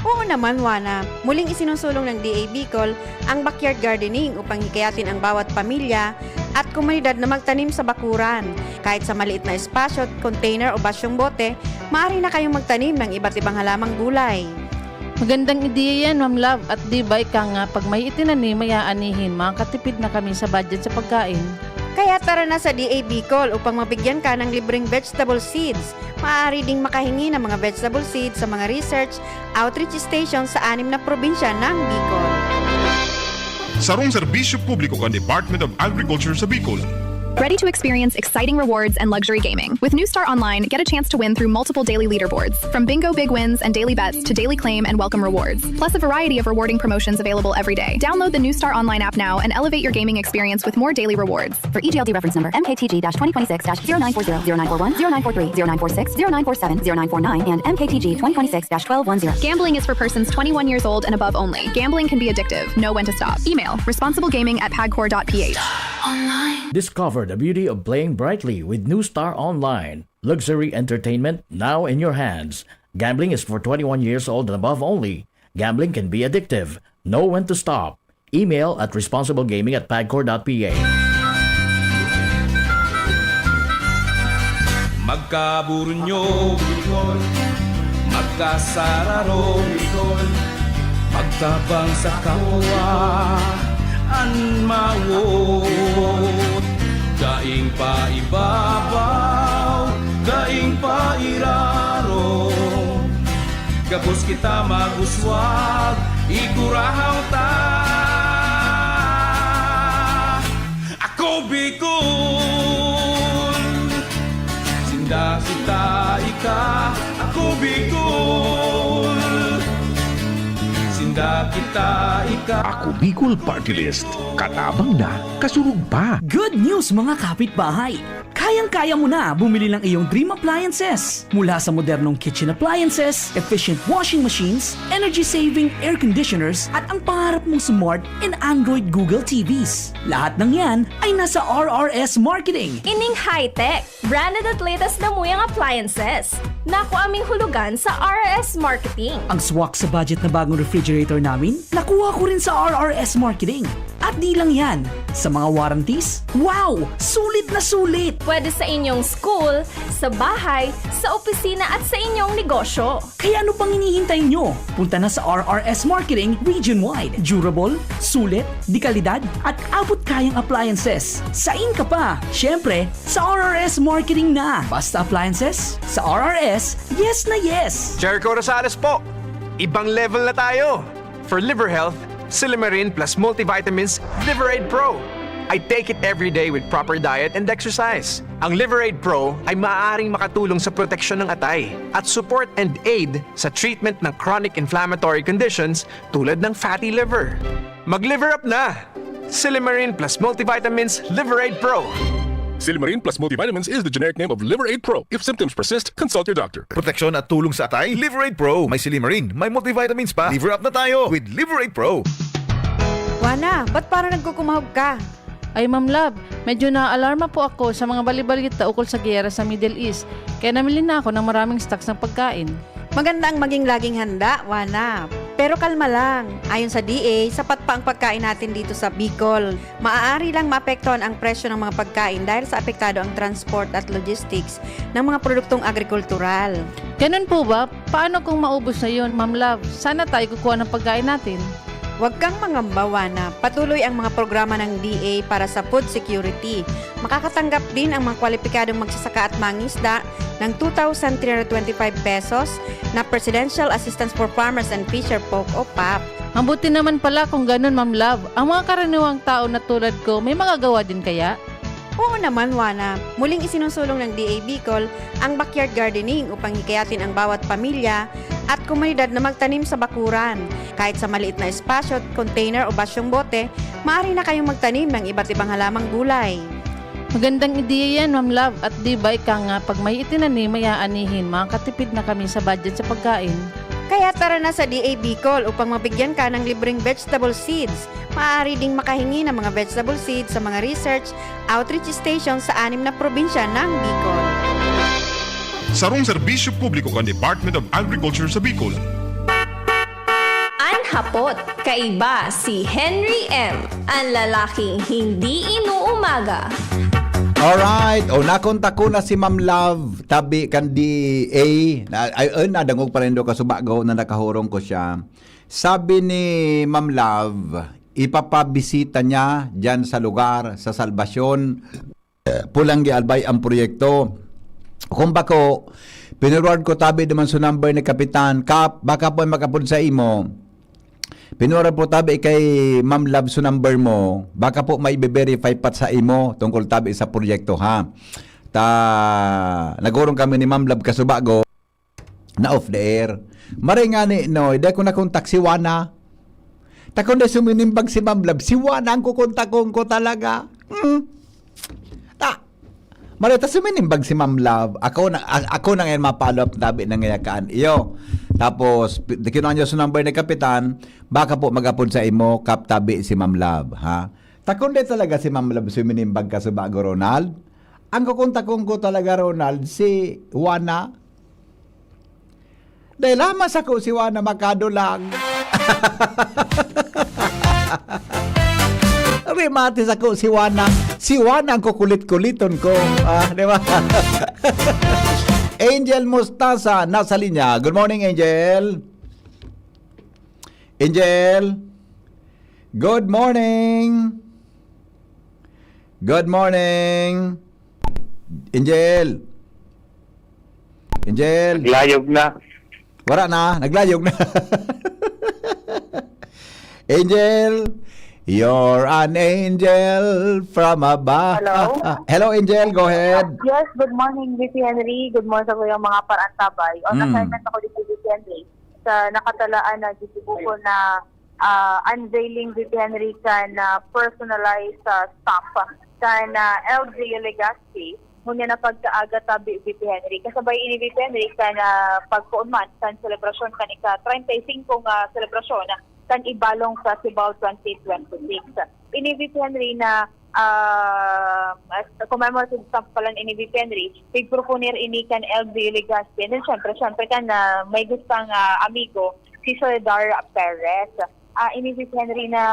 Oo naman, Wana. Muling isinusulong ng D A Bicol ang backyard gardening upang hikayatin ang bawat pamilya at komunidad na magtanim sa bakuran. Kahit sa maliit na espasyo, container o basyong bote, maaari na kayong magtanim ng iba't ibang halamang gulay. Magandang ideya yan, Ma'am Love. At di ba ika nga, pag may itinanim, may aanihin, makakatipid na kami sa budget sa pagkain. Kaya tara na sa D A Bicol upang mabigyan ka ng libreng vegetable seeds. Maaari ding makahingi ng mga vegetable seeds sa mga research outreach station sa anim na probinsya ng Bicol. Sarong serbisyo publiko kan Department of Agriculture sa Bicol. Ready to experience exciting rewards and luxury gaming? With New Star Online, get a chance to win through multiple daily leaderboards, from bingo big wins and daily bets to daily claim and welcome rewards, plus a variety of rewarding promotions available every day. Download the New Star Online app now and elevate your gaming experience with more daily rewards. For E G L D reference number, M K T G dash twenty twenty-six dash zero nine four zero, zero nine four one, zero nine four three, zero nine four six, zero nine four seven, zero nine four nine, and M K T G twenty twenty-six dash twelve one zero. Gambling is for persons twenty-one years old and above only. Gambling can be addictive. Know when to stop. Email responsiblegaming at pagcor dot P H. Discover the beauty of playing brightly with New Star Online. Luxury entertainment now in your hands. Gambling is for twenty-one years old and above only. Gambling can be addictive. Know when to stop. Email at responsiblegaming at pagcor dot P H. Magkaburunyo, Bicol. Magkasararo, Bicol. Magtabang sa kapwa, an mawot. Daing paibabaw, daing pairarom. Gabos kita mag-uswag, igurahaw ta. Ako Bicol, sinda kita ika. Ako Bicol, sinda kita ika. Ako Bicol Party List. Katabang na, kasurog pa. Good news, mga kapitbahay! Kayang-kaya mo na bumili ng iyong dream appliances. Mula sa modernong kitchen appliances, efficient washing machines, energy-saving air conditioners, at ang pangarap mong smart and Android Google T Vs. Lahat ng yan ay nasa R R S Marketing. Ining high-tech, branded at latest na muyang appliances. Nakuha ming hulugan sa R R S Marketing. Ang swak sa budget na bagong refrigerator namin, nakuha ko rin sa R R S Marketing. At di lang yan, sa mga warranties, wow! Sulit na sulit! Pwede sa inyong school, sa bahay, sa opisina at sa inyong negosyo. Kaya ano pang hinihintay nyo? Punta na sa R R S Marketing region-wide. Durable, sulit, dekalidad, at abot-kayang appliances. Sain ka pa? Siyempre, sa R R S Marketing na. Basta appliances, sa R R S, yes na yes! Jericho Rosales po! Ibang level na tayo! For liver health, Silymarin plus multivitamins Liver Aid Pro. I take it every day with proper diet and exercise. Ang Liver Aid Pro ay maaaring makatulong sa proteksyon ng atay at support and aid sa treatment ng chronic inflammatory conditions tulad ng fatty liver. Mag-liver up na! Silymarin plus multivitamins Liver Aid Pro. Silymarin plus multivitamins is the generic name of Liver Aid Pro. If symptoms persist, consult your doctor. Proteksyon at tulong sa atay, Liver Aid Pro. May silymarin, may multivitamins pa. Liver up na tayo with Liver Aid Pro. Wana, ba't parang nagkukumahog ka? Ay, Ma'am Love, medyo naaalarma po ako sa mga balibalita ukol sa giyera sa Middle East, kaya namili na ako ng maraming stocks ng pagkain. Maganda ang maging laging handa, Wana. Pero kalma lang. Ayon sa D A, sapat pa ang pagkain natin dito sa Bicol. Maaari lang maapektuhan ang presyo ng mga pagkain dahil sa apektado ang transport at logistics ng mga produktong agrikultural. Ganun po ba? Paano kung maubos na yun, Ma'am Love? Saan na tayo kukuha ng pagkain natin? Huwag kang mangamba, Wana. Patuloy ang mga programa ng D A para sa food security. Makakatanggap din ang mga kwalipikadong magsasaka at mangisda ng two thousand three hundred twenty-five pesos na Presidential Assistance for Farmers and Fisher Folk o pap. Mabuti naman pala kung ganun, Ma'am Love. Ang mga karaniwang tao na tulad ko, may magagawa din kaya? Oo naman, Wana. Muling isinusulong ng D A Bicol ang backyard gardening upang hikayatin ang bawat pamilya at komunidad na magtanim sa bakuran. Kahit sa maliit na espasyo, container o basyong bote, maaari na kayong magtanim ng iba't ibang halamang gulay. Magandang ideya yan, Ma'am Love. At di ba ika nga, pag may itinanim, may aanihin, makakatipid na kami sa budget sa pagkain. Kaya tara na sa D A Bicol upang mabigyan ka ng libreng vegetable seeds. Maaari ding makahingi ng mga vegetable seeds sa mga research outreach station sa anim na probinsya ng Bicol. Sarong serbisyo publiko kan Department of Agriculture sa Bicol. An hapot, kaiba si Henry M, an lalaking hindi inuumaga. Alright. O, nakontak ko na si Ma'am Love, tabi kan D A. Na, ay, ay, nadangog pa rin daw kasubago na nakahurong ko siya. Sabi ni Ma'am Love, ipapabisita niya dyan sa lugar, sa Salvacion, Pulanggi Albay ang proyekto. Kung bako, pinurward ko tabi naman sa number ni Kapitan. Kap, baka po makapod sa imo. Pinurward po tabi kay Ma'am Love sa number mo. Baka po may verify pat sa imo tungkol tabi sa proyekto, ha. Ta, nagurong kami ni Ma'am Love kasubago na off the air. Maray nga ni, no, dai ko nakontak si Wana. Ta kun dai suminimbag si Ma'am Love, si Wana ang kukontakon ko talaga. Hmm. Ta, maray ta suminimbag si Ma'am Love. Ako na, a- ako na ngayon ma-follow up tabi na ngayakaan iyo. Tapos, pi- di kinuha niyo sa number ni Kapitan, baka po magapod sa imo, Kap, tabi si Ma'am Love, ha? Ta kun dai talaga si Ma'am Love suminimbag kasubago, Ronald, ang kukontakon ko talaga, Ronald, si Wana. Dahil lama sako si Wana makadulag. Remate sako si Wana. Si Wana ang kukulit-kuliton ko. Ah, di ba? Angel Mustasa, nasa linya. Good morning, Angel. Angel. Good morning. Good morning. Angel. Angel. Layog na. Wala na, naglayog na. Angel, you're an angel from above. Hello? Ah, ah. Hello, Angel. Go ahead. Yes, good morning, V P Henry. Good morning sa kuyang mga parantabay. On Mm. assignment ako dito, V P Henry, sa nakatalaan na dito po na ah, unveiling, V P Henry, kan ah, personalized ah, stamp kan ah, L G U Legazpi. Ngunyan na pagkaaga tabi, V P Henry. Kasabay ini, V P Henry, kan ah, pagkuon man kan selebrasyon kan ika-treinta y cinco nga selebrasyon kan Ibalong Festival twenty twenty-six. Ini, V P Henry, na ah, as commemorative stamp pala ini, V P Henry, pigproponer ini kan L G Legazpi. And then, syempre, syempre, kan ah, may gustang ah, amigo, si Sir Dar Perez. Ah, ini, V P Henry, na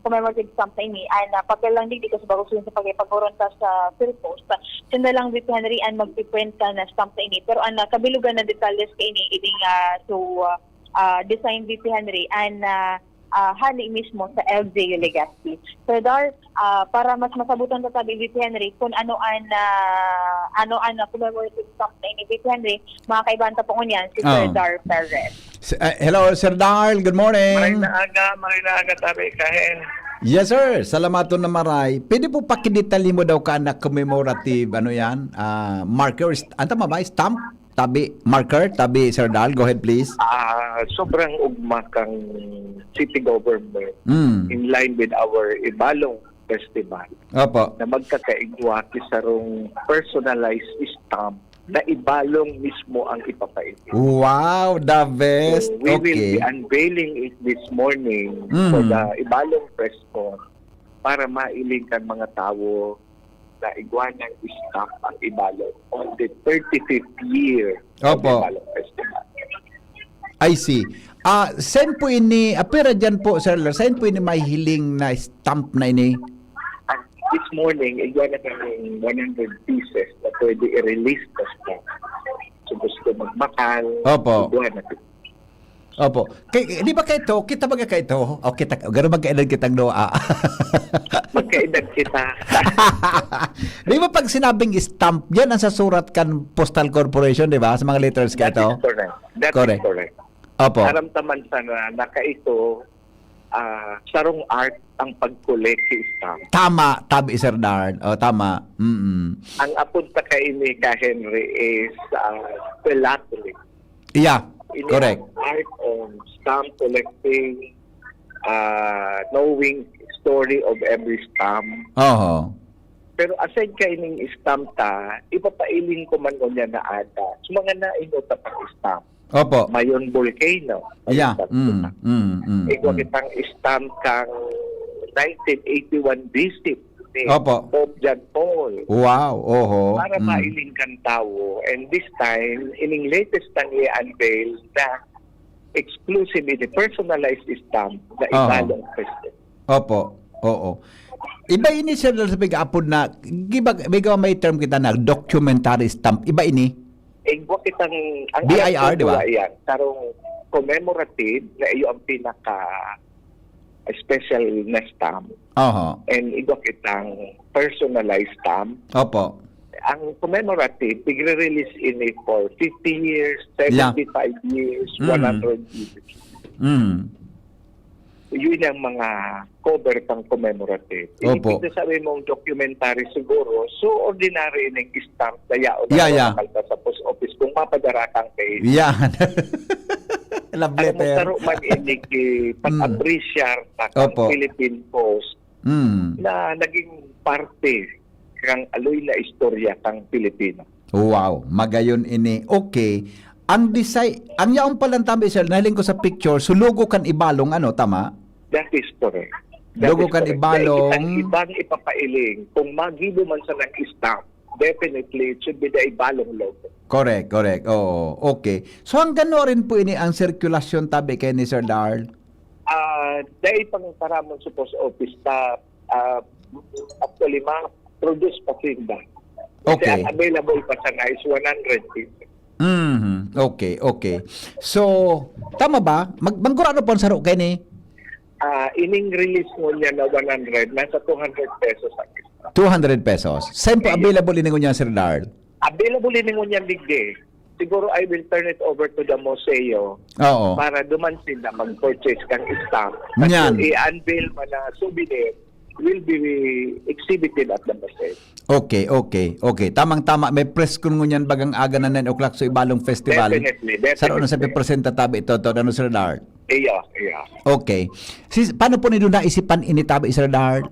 commemorative stamp na ini, ay na papel lang digdi kasi bago sa pagkipagurunta sa Philpost. Siya na lang, V P Henry, ang magpiprint ka na stamp na ini. Pero ang ah, kabilugan na detalles ka ini, ini nga, so, ah, ah, design, V P Henry, and ah, ah, hani mismo sa L G U Legazpi. Sir Dar, ah, para mas masabutan ta tabi, V P Henry, kung ano ang ah, ano ang ah, commemorative stamp na ini, V P Henry, mga kaibahan ta po ngunyan, si Sir Oh. Dar Perez. S- ah, hello, Sir Dar. Good Maray morning. na aga, maray na aga, tabi kahin. Yes, sir. Salamat na maray. Pwede po pakidetalye mo daw ka na commemorative, ano yan? Ah, marker, st- ano tama ba? Stamp? Tabi, marker? Tabi, Sir Dal. Go ahead, please. Ah, sobrang ugma kang city government Mm. in line with our Ibalong Festival Opo. na magkakaigwa ki sarong personalized stamp na Ibalong mismo ang ipapainit. Wow, the best. So, we will be Okay. unveiling it this morning Mm. for the Ibalong Press Con para mailing kan mga tawo na igwa ng stamp ang Ibalong on the thirty-fifth year of Opo. Ibalong Festival. I see. Ah, saan po ini, apira dyan po, Sir Lars, saan po ini may hiling na stamp na ini? This morning, igwa na kami one hundred pieces na pwede i-release na stamp. So gusto magmakal, Opo. Igwa na. Opo. Kay, di ba kayo to? Kita ba kayo to? O kita, gano'n magkaedad kitang Noah? Magkaedad kita. Di ba pag sinabing stamp, yan ang sasurat kan Postal Corporation, di ba? Sa mga letters kayo That to? Is correct. That Correct. Is correct. Opo. Aramtaman sana na kaito, ah, sarong art ang pag-collect si stamp. Tama, tabi Sir Darl. O, tama. Mm. Ang apod ta kaini ka Henry is uh, philately. Yeah, Ini correct. Ang art of stamp collecting, uh, knowing story of every stamp. Oho. Pero aside kaining stamp ta, ipapailing ko man ngunyan na ata. Sa mga nainot na pang stamp. Opo. Mayon Volcano. Yeah. Pag-stamp Mm, kita. mm, mm, Igwa mm. kitang stamp kang nineteen eighty-one visit ni Opo. Pope John Paul. Wow, oho. Para Mm. mailing kan tawo. And this time, ining latest nang i-unveil na exclusive ini personalized stamp na Aha. Ibalong Festival. Opo. Oo. Iba ini, Sir Darl, sa pag-apod na, iba, may, may term kita na documentary stamp. Iba ini? Igwa kitang, ang B I R, alam ko di ba? Yan, karong commemorative na iyo ang pinaka special na stamp. Oho. And igwa kitang personalized stamp. Opo. Ang commemorative, tigre-release ini for fifty years, Yeah. seventy-five years, Mm. one hundred years. Mm. Yun ang mga cover kang commemorative. Opo. Ibig na sabi mong documentary siguro, so ordinary na yung stamp na yaon Yeah, yeah. Kalta sa post office kung mapadara kang case. Yan. Love Alam mo, letter. saro man ini ki pag-appreciate na kang Opo. Philippine Post Mm. na naging parte kang aloy na istorya kang Pilipino. Wow, magayon ini. Okay. Ang design, ang yaong palang tabi, Sir, nahiling ko sa picture, so logo kan Ibalong, ano, tama? That is correct. That Logo is kan correct. Ibalong. Dahil kitang ibang ipapahiling, kung magibo man sa nag-stamp, definitely it should be the Ibalong logo. Correct, correct. Oo, okay. So hanggang ano rin po ini ang sirkulasyon tabi kay ni Sir Darl? Ah, dahil pang paramon sa post office ta, ah, actually, ma-produce pa sinda. Kasi Okay. Ang available pa sana is one hundred pieces. Mhm. Okay, okay. So, tama ba? Mag manggurano po ang saro kay ni? Ah, ining release mo niya na one hundred, nasa two hundred pesos ang isa. Two hundred pesos. Saan po available ini ngunyan, Sir Darl? Available ini ngunyan digdi. Siguro I will turn it over to the museo Oo. Para duman sila mag-purchase kang stamp. Nyan. At yung i-unveil man na souvenir will be exhibited at the museum. Okay, okay, okay. Tamang-tama. May press con ngunyan bagang aga na nine o'clock sa Ibalong Festival. Definitely, definitely. Saro na sa pipresenta tabi ito, to, ano, Sir Darl? Iya, iya. Okay. Sis, paano po nindo naisipan ini tabi, Sir Darl?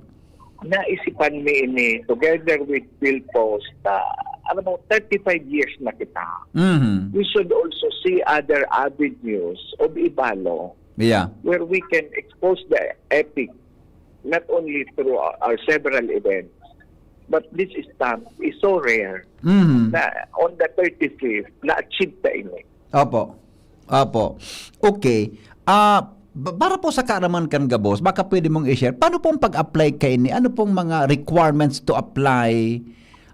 Naisipan mi ini together with Bill Post. Ta, alam mo, thirty-five years na kita. Mhm. We should also see other avenues of Ibalong Yeah. where we can expose the epic not only through our, our several events, but this stamp is so rare Mhm. Na on the thirty-fifth, na-achieve ta ini. Opo. Opo. Okay. Ah, ba- para po sa kaaraman kan gabos, baka pwede mong i-share, paano pong pag-apply kaini? Ano pong mga requirements to apply,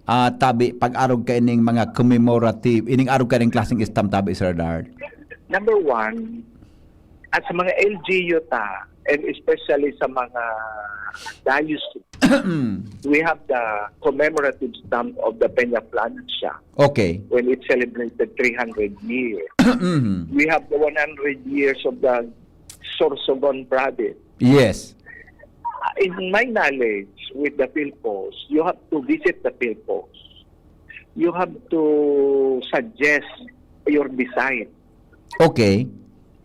ah, tabi, pag-arog kaining mga commemorative, ining arog kaining klaseng stamp, tabi, Sir Darl? Number one, at sa mga L G U ta, and especially sa mga diocese, we have the commemorative stamp of the Peñafrancia Okay. When it celebrated three hundred years. Mhm. We have the one hundred years of the Sorsogon province. Yes. Uh, In my knowledge, with the PhilPos, you have to visit the PhilPos. You have to suggest your design. Okay.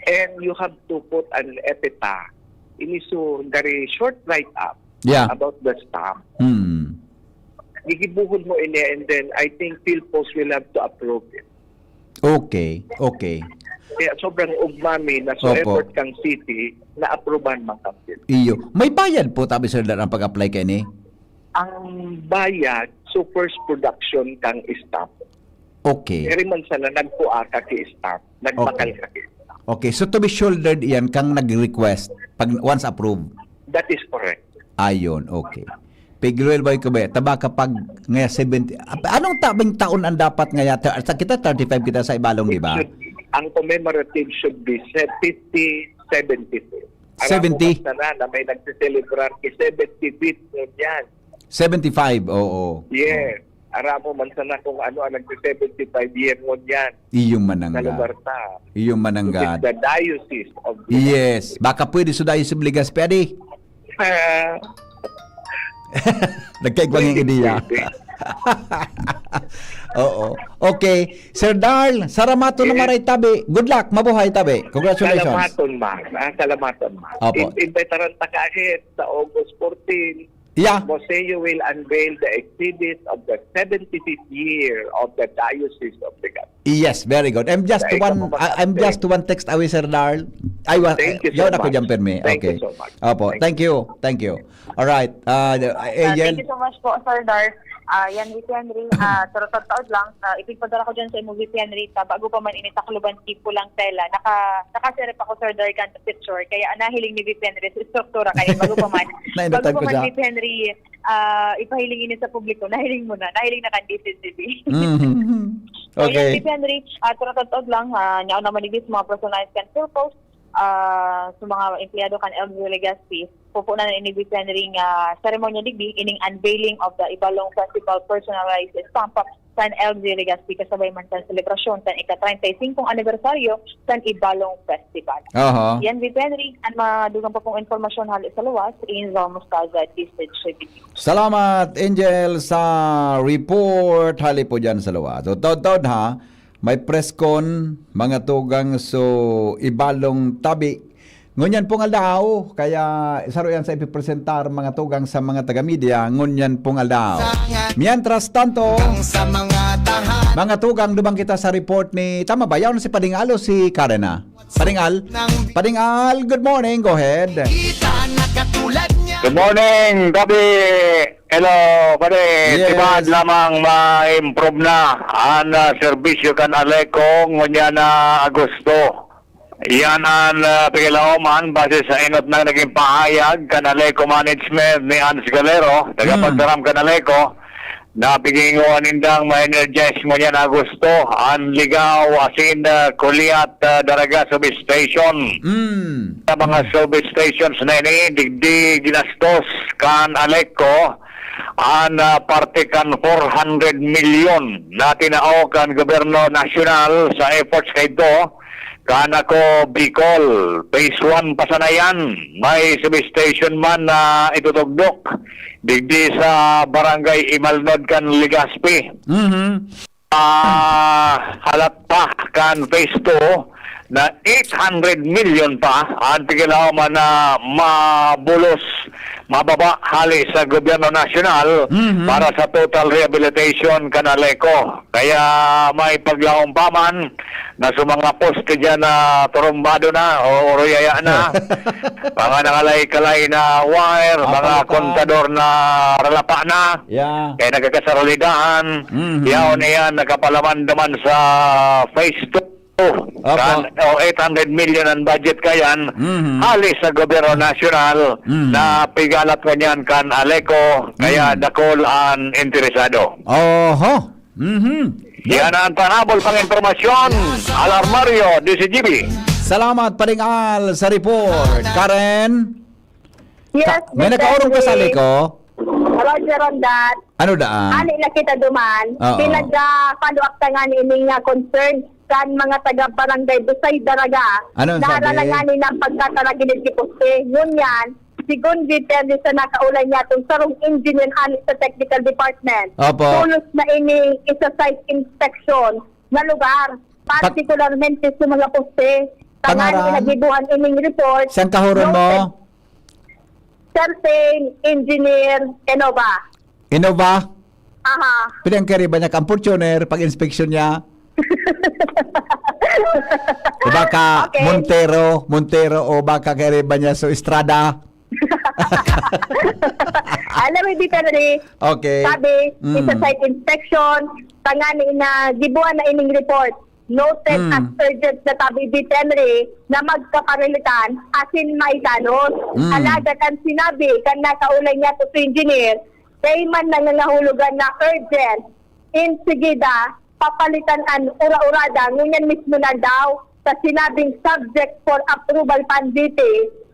And you have to put an epitaph. Ini so very short write-up Yeah. About the stamp. Hmm. Gigibuhon mo ini and then I think PhilPos will have to approve it. Okay. Okay. Kaya sobrang ugma mi na so Opo. Effort kang city na aprubahan man kang PhilPos. Iyo. May bayad po, tabi, Sir Darl, ang pag-apply kaini? Ang bayad, so first production kang stamp. Okay. Eri man sana nagkuha ka ki stamp, nagbakal Okay. ka ki stamp. Okay, so to be shouldered iyan kang nag-request pag once approved. That is correct. Ayun, okay. Pigluel boy ko ba? Taba kapag nga seventy. Ap- Anong tabing taon ang dapat nga yata? Sa kita, thirty-five kita sa Ibalong, di ba? Should, ang commemorative should be se- fifty, seventy. Alam mo, seventy? Basta na, na may nagsiselebrar ki seventy-fifth ngunyan. Seventy-five, oo. Yes. Aram mo man sana kung ano ang nagsi-seventy-five year ngunyan Iyong sa mananggad. Lugar ta. Iyong mananggad. Which is the Diocese of Legazpi. Yes. Baka pwede sa Diocese of Legazpi, adi? Ah. Nagkaigwang yung ideya. Pwede, pwede. Oo. Okay. Sir Darl, saramato na maray tabi. Good luck. Mabuhay tabi. Congratulations. Salamaton, man. Ah, salamaton, man. Opo. In- invitaran ta ka ahead sa August fourteen. Yeah. Museo will unveil the exhibit of the seventy-fifth year of the Diocese of Legazpi. Yes, very good. I'm just one, I- I'm just one text away, Sir Darl. Ay, wa- Thank you so much. Yaw na ko dyan, permi. Thank you so much. Opo, thank you. Thank you. All right. Uh, the- uh, Ah, Angel. Thank you so much po, Sir Dar. Ah, yan, Miss Henry. Ah, turutod-taod lang. Ah, ipigpadara ko dyan sa imo, Miss Henry. Ta, bago pa man ini takloban, tipo lang tela. Naka, nakasirip ako, Sir Dar, kan picture. Kaya ang nahiling ni Miss Henry sa estruktura. Kaya bago pa man, Nainutang bago ko pa man, siya. Miss Henry, ah, ipahiling ini sa publiko. Nahiling mo na. Nahiling na kan D C C B. Mhm. So, yan, Okay. Miss Henry. Ah, turutod-taod lang. Ah, nyaon naman ni Miss mga personalized kan purpose. Ah, sa mga empleyado kan L G U Legazpi, pupunan na ini Vicente ring, ah, seremonya digdi, ining unveiling of the Ibalong Festival personalized stamp kan L G U Legazpi, kasabay man kan selebrasyon kan ika-treinta y cinco anibersaryo kan Ibalong Festival. Aha. Yan, Vicente, an madugang pa pong impormasyon hali sa luwas, Angel Mostaza, District City. Salamat, Angel, sa report hali po dyan sa luwas. So, taod-taod, ha, may press con, mga tugang, so, Ibalong tabi. Ngunyan pong aldaw, kaya saro yan sa ipipresentar, mga tugang, sa mga taga-media, ngunyan pong aldaw. Mientras tanto, sa mga tahan- mga tugang, dumang kita sa report ni, tama ba? Yaon si Pading Al o si Karen, ah? Pading Al? Pading Al, good morning. Go ahead. Good morning, Tabi. Hello, pare. Yes. Tibaad lamang ma-improve na an, ah, serbisyo kan Aleco ngunyan na Agosto. Iyan an, ah, pikilaoman base sa enot na naging pahayag kan Aleco Management ni Hans Galero, tagapagtaram kan Aleco, na pighingoan nindang ma-energize ngunyan na Agosto an Ligao asin, ah, Culiat, ah, Daraga Substation. Mm. Sa mga substations na ini, digdi ginastos kan Aleco an, ah, parte kan four hundred milyon na tinao kan gobyerno nasyonal sa efforts kaidto. Kan Ako Bicol, phase one pa sana yan. May substation man na itutugdok digdi sa Barangay Imalnod kan Legazpi. Mhm. Ah, halat pa kan phase two na eight hundred million pa ang pikilaoman na mabulos, mababa hali sa gobyerno nasyonal Mhm. para sa total rehabilitation kan Aleco. Kaya may paglaom pa man na sa mga poste dyan na turumbado na o uruyaya na, mga nangalay-kalay na wire, mga Papalitan. kontador na ralapa na, Yeah. kaya nagkakasaralidahan, Mhm. yaon iyan nakapalaman naman sa phase two. Opo. Kan, o eight hundred million ang budget kayan, Mhm. hali sa gobyerno nasyonal Mhm. na pigalat kanyan kan Aleco, kaya Mhm. dakul an interesado. Oho. Mhm. Yan ang panabol pang impormasyon. Alarmario, D C G B. Salamat, Paring Al, sa report. Karen? Yes, Ka- may Mister nakaurong ka sa Henry. Liko? Roger Rondat. Ano daan? Ani na kita duman. Oo. Pinag-, ah, follow up ta nga ni ining, ah, concern kan mga taga Barangay Busay Daraga. Ano ang sabi? Naharangan nga ni ng pagtataraginid ni poste. Ngunyan, sigon depende sa nakaulay niya itong sarong engineer ani sa technical department. Opo. Tulos na ini isa site inspection na lugar, Pag- particularmente sa mga poste. Tangaran? Tangaran, nagibuhan ining report. Siyang kahuron mo? Noted. Certain engineer Enova. Innova? Aha. Pwede ang kariba niya kang Fortuner, pag-inspeksyon niya. O baka Okay. Montero, Montero, o baka kariba niya so Estrada. Alam mo, Dipper Ray, Okay. sabi, Mm. isa site inspection, tangani na gibuan na ining report. noted as urgent na sabi ni Henry na magkapalitan asin maidanos. Alagad an sinabi kan nakaulay niya to engineer, dai man nangangahulugan na urgent. Insigida, papalitan an ura-urada ngunyan mismo na daw sa sinabing subject for approval pa an D P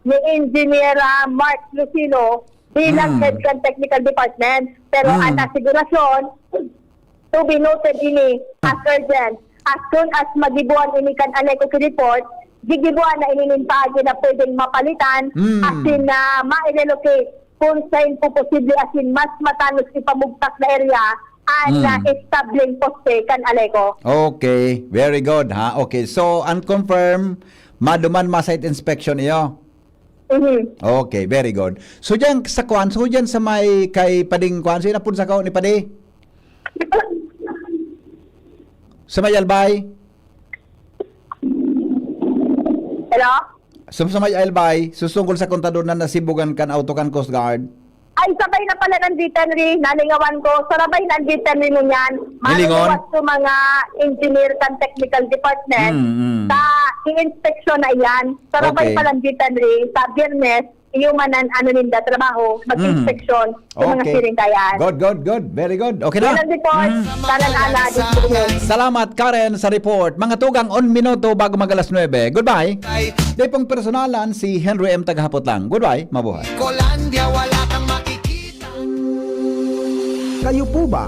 ni Engineer, ah, Mark Lucilo bilang head kan technical department. Pero an asigurasyon, to be noted ini as urgent. As soon as magibuan ini kan ALECO ki report, gigibuan na ini nin paagi na pwedeng mapalitan asin na ma-relocate kung sain po posible asin mas matanos ipamugtak na area an, ah, estableng poste kan ALECO. Okay, very good ha. Okay, so unconfirmed, maduman ma-site inspection iyo. Mhm. Okay, very good. So diyan sa kuan, so diyan sa may kay Pading kuan, sino pun sa ni Padi? Sa may Albay? Hello? So, sa may Albay, susungkol sa kontador na nasibugan kan auto kan Coast Guard. Ay, sabay na pala ng Henry, nalingawan ko. Sarabay na ang Henry ngunyan. Nilingon? Malingawan sa mga engineer kan technical department. Mm, mm. Sa i-inspeksyon na iyan. Sarabay Okay. pala ng Henry. Sa Biyernes, iyumanan ano ninda trabaho, mag-inspeksyon sa mga Okay. siring kayaan. Good, good, good. Very good. Okay na. Yan ang report. Mm. Karan ala, this is Henry. Salamat, Karen, sa report. Mga tugang, un minuto bago mag alas nuebe. Goodbye. Di pong personalan si Henry M. Tagahapot lang. Goodbye. Mabuhay. Kolandia, wala kang makikita. Kayo po ba